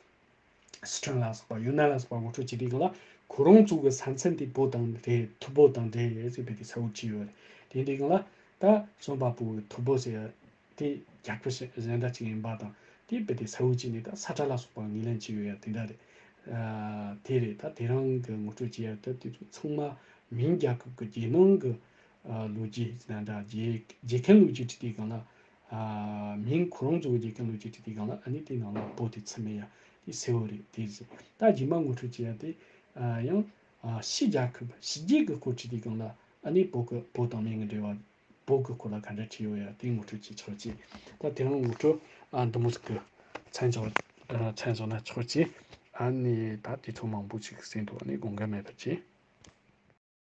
སི་ཁྲོན་ལ་སོགས་པ། ཡུན་ནན་ལ་སོགས་པ་ངོ་སྤྲོད་བྱེད་དུས་སྒང་ལ། ཁོ་རང་ཚོ་གི་ས་མཚམས་དེ་བོད་དང་འབྲེལ། ཐུ་བྷོད་དང་འབྲེལ་ཡོད་ཟེར་བྱས་དེ་གསལ་བོ་བྱས་ཡོད་རེད། དེ་འདྲའི་སྒང་ལ་ད་རྩོམ་པ་པོ་གི་ཐུ་བྷོད་ཟེར་ཡ་དེ་རྒྱལ་ཁབ་གཞན་དག་ཅིག་ཡིན་པ་དང་། དེ་བྱས་དེ་གསལ་བོ་བྱས་ནས། ད་ས་ཁྲ་ལ་སོགས་པ་ངོས་ལེན་བྱས་ཡོད་ཡ་དེ་འདྲ་རེད། ཨ་དེ་རེད། ད་དེ་རིང་གི་ངོ་སྤྲོད་བྱེད་ཡ་ད་དེ་ཚོ་ཚང་མ་མིང་རྒྱལ་ཁབ་ཀྱི་རྒྱལ་ནང་གི་ཨ་ལོ་རྒྱུས་ཟེར་ན་འདྲ། རྒྱལ་རྒྱལ་ཁབ་ལོ་རྒྱུས་བྲིས་དུས་སྒང་ལ། ཨ་མིང་ཁོ་རང་ཚོ་གི་རྒྱལ་ཁབ་ལོ་རྒྱུས་བྲིས་དུས་སྒང་ལ་ཨ་ནི་དེའི་ནང་ལ་བོད་དེ་ཚུད་མེད་ཡ་དེ་གསལ་བོ་རེད། དེ་ཟེར། ད་རྗེས་མ་ངོ་སྤྲོད་བྱེད་ཡ་དེ་ཨ་ཡང་ཨ་ཕྱིའི་རྒྱལ་ཁབ་ཕྱི་རྒྱལ་གྱི་སྐོར་བྲིས་དུས་སྒང་ལ་ཨ་ནི་བོད་ཀྱི་བོད་དང་མིང་གི་འབྲེལ་བ། བོད་ཀྱི་སྐོར་ལ་ག་འདྲ་བྲིས་ཡོད་ཡ་དེ་ངོ་སྤྲོད་བྱེད་ཆོག་ཅིག། ད་དེ་རིང་ངོ་སྤྲོད་ཨ་འདི་མོ་ཟིག་གི་མཚམས་འཇོག་ཨ་མཚམས་འཇོག་ན་ཆོག་ཅིག། ཨ་ནི་ད་དེ་ཚོ་མང་པོ་ཞིག་གསན་འདུག། ཨ་ནི་དགོངས་འགལ་མེད་པ་བྱེད།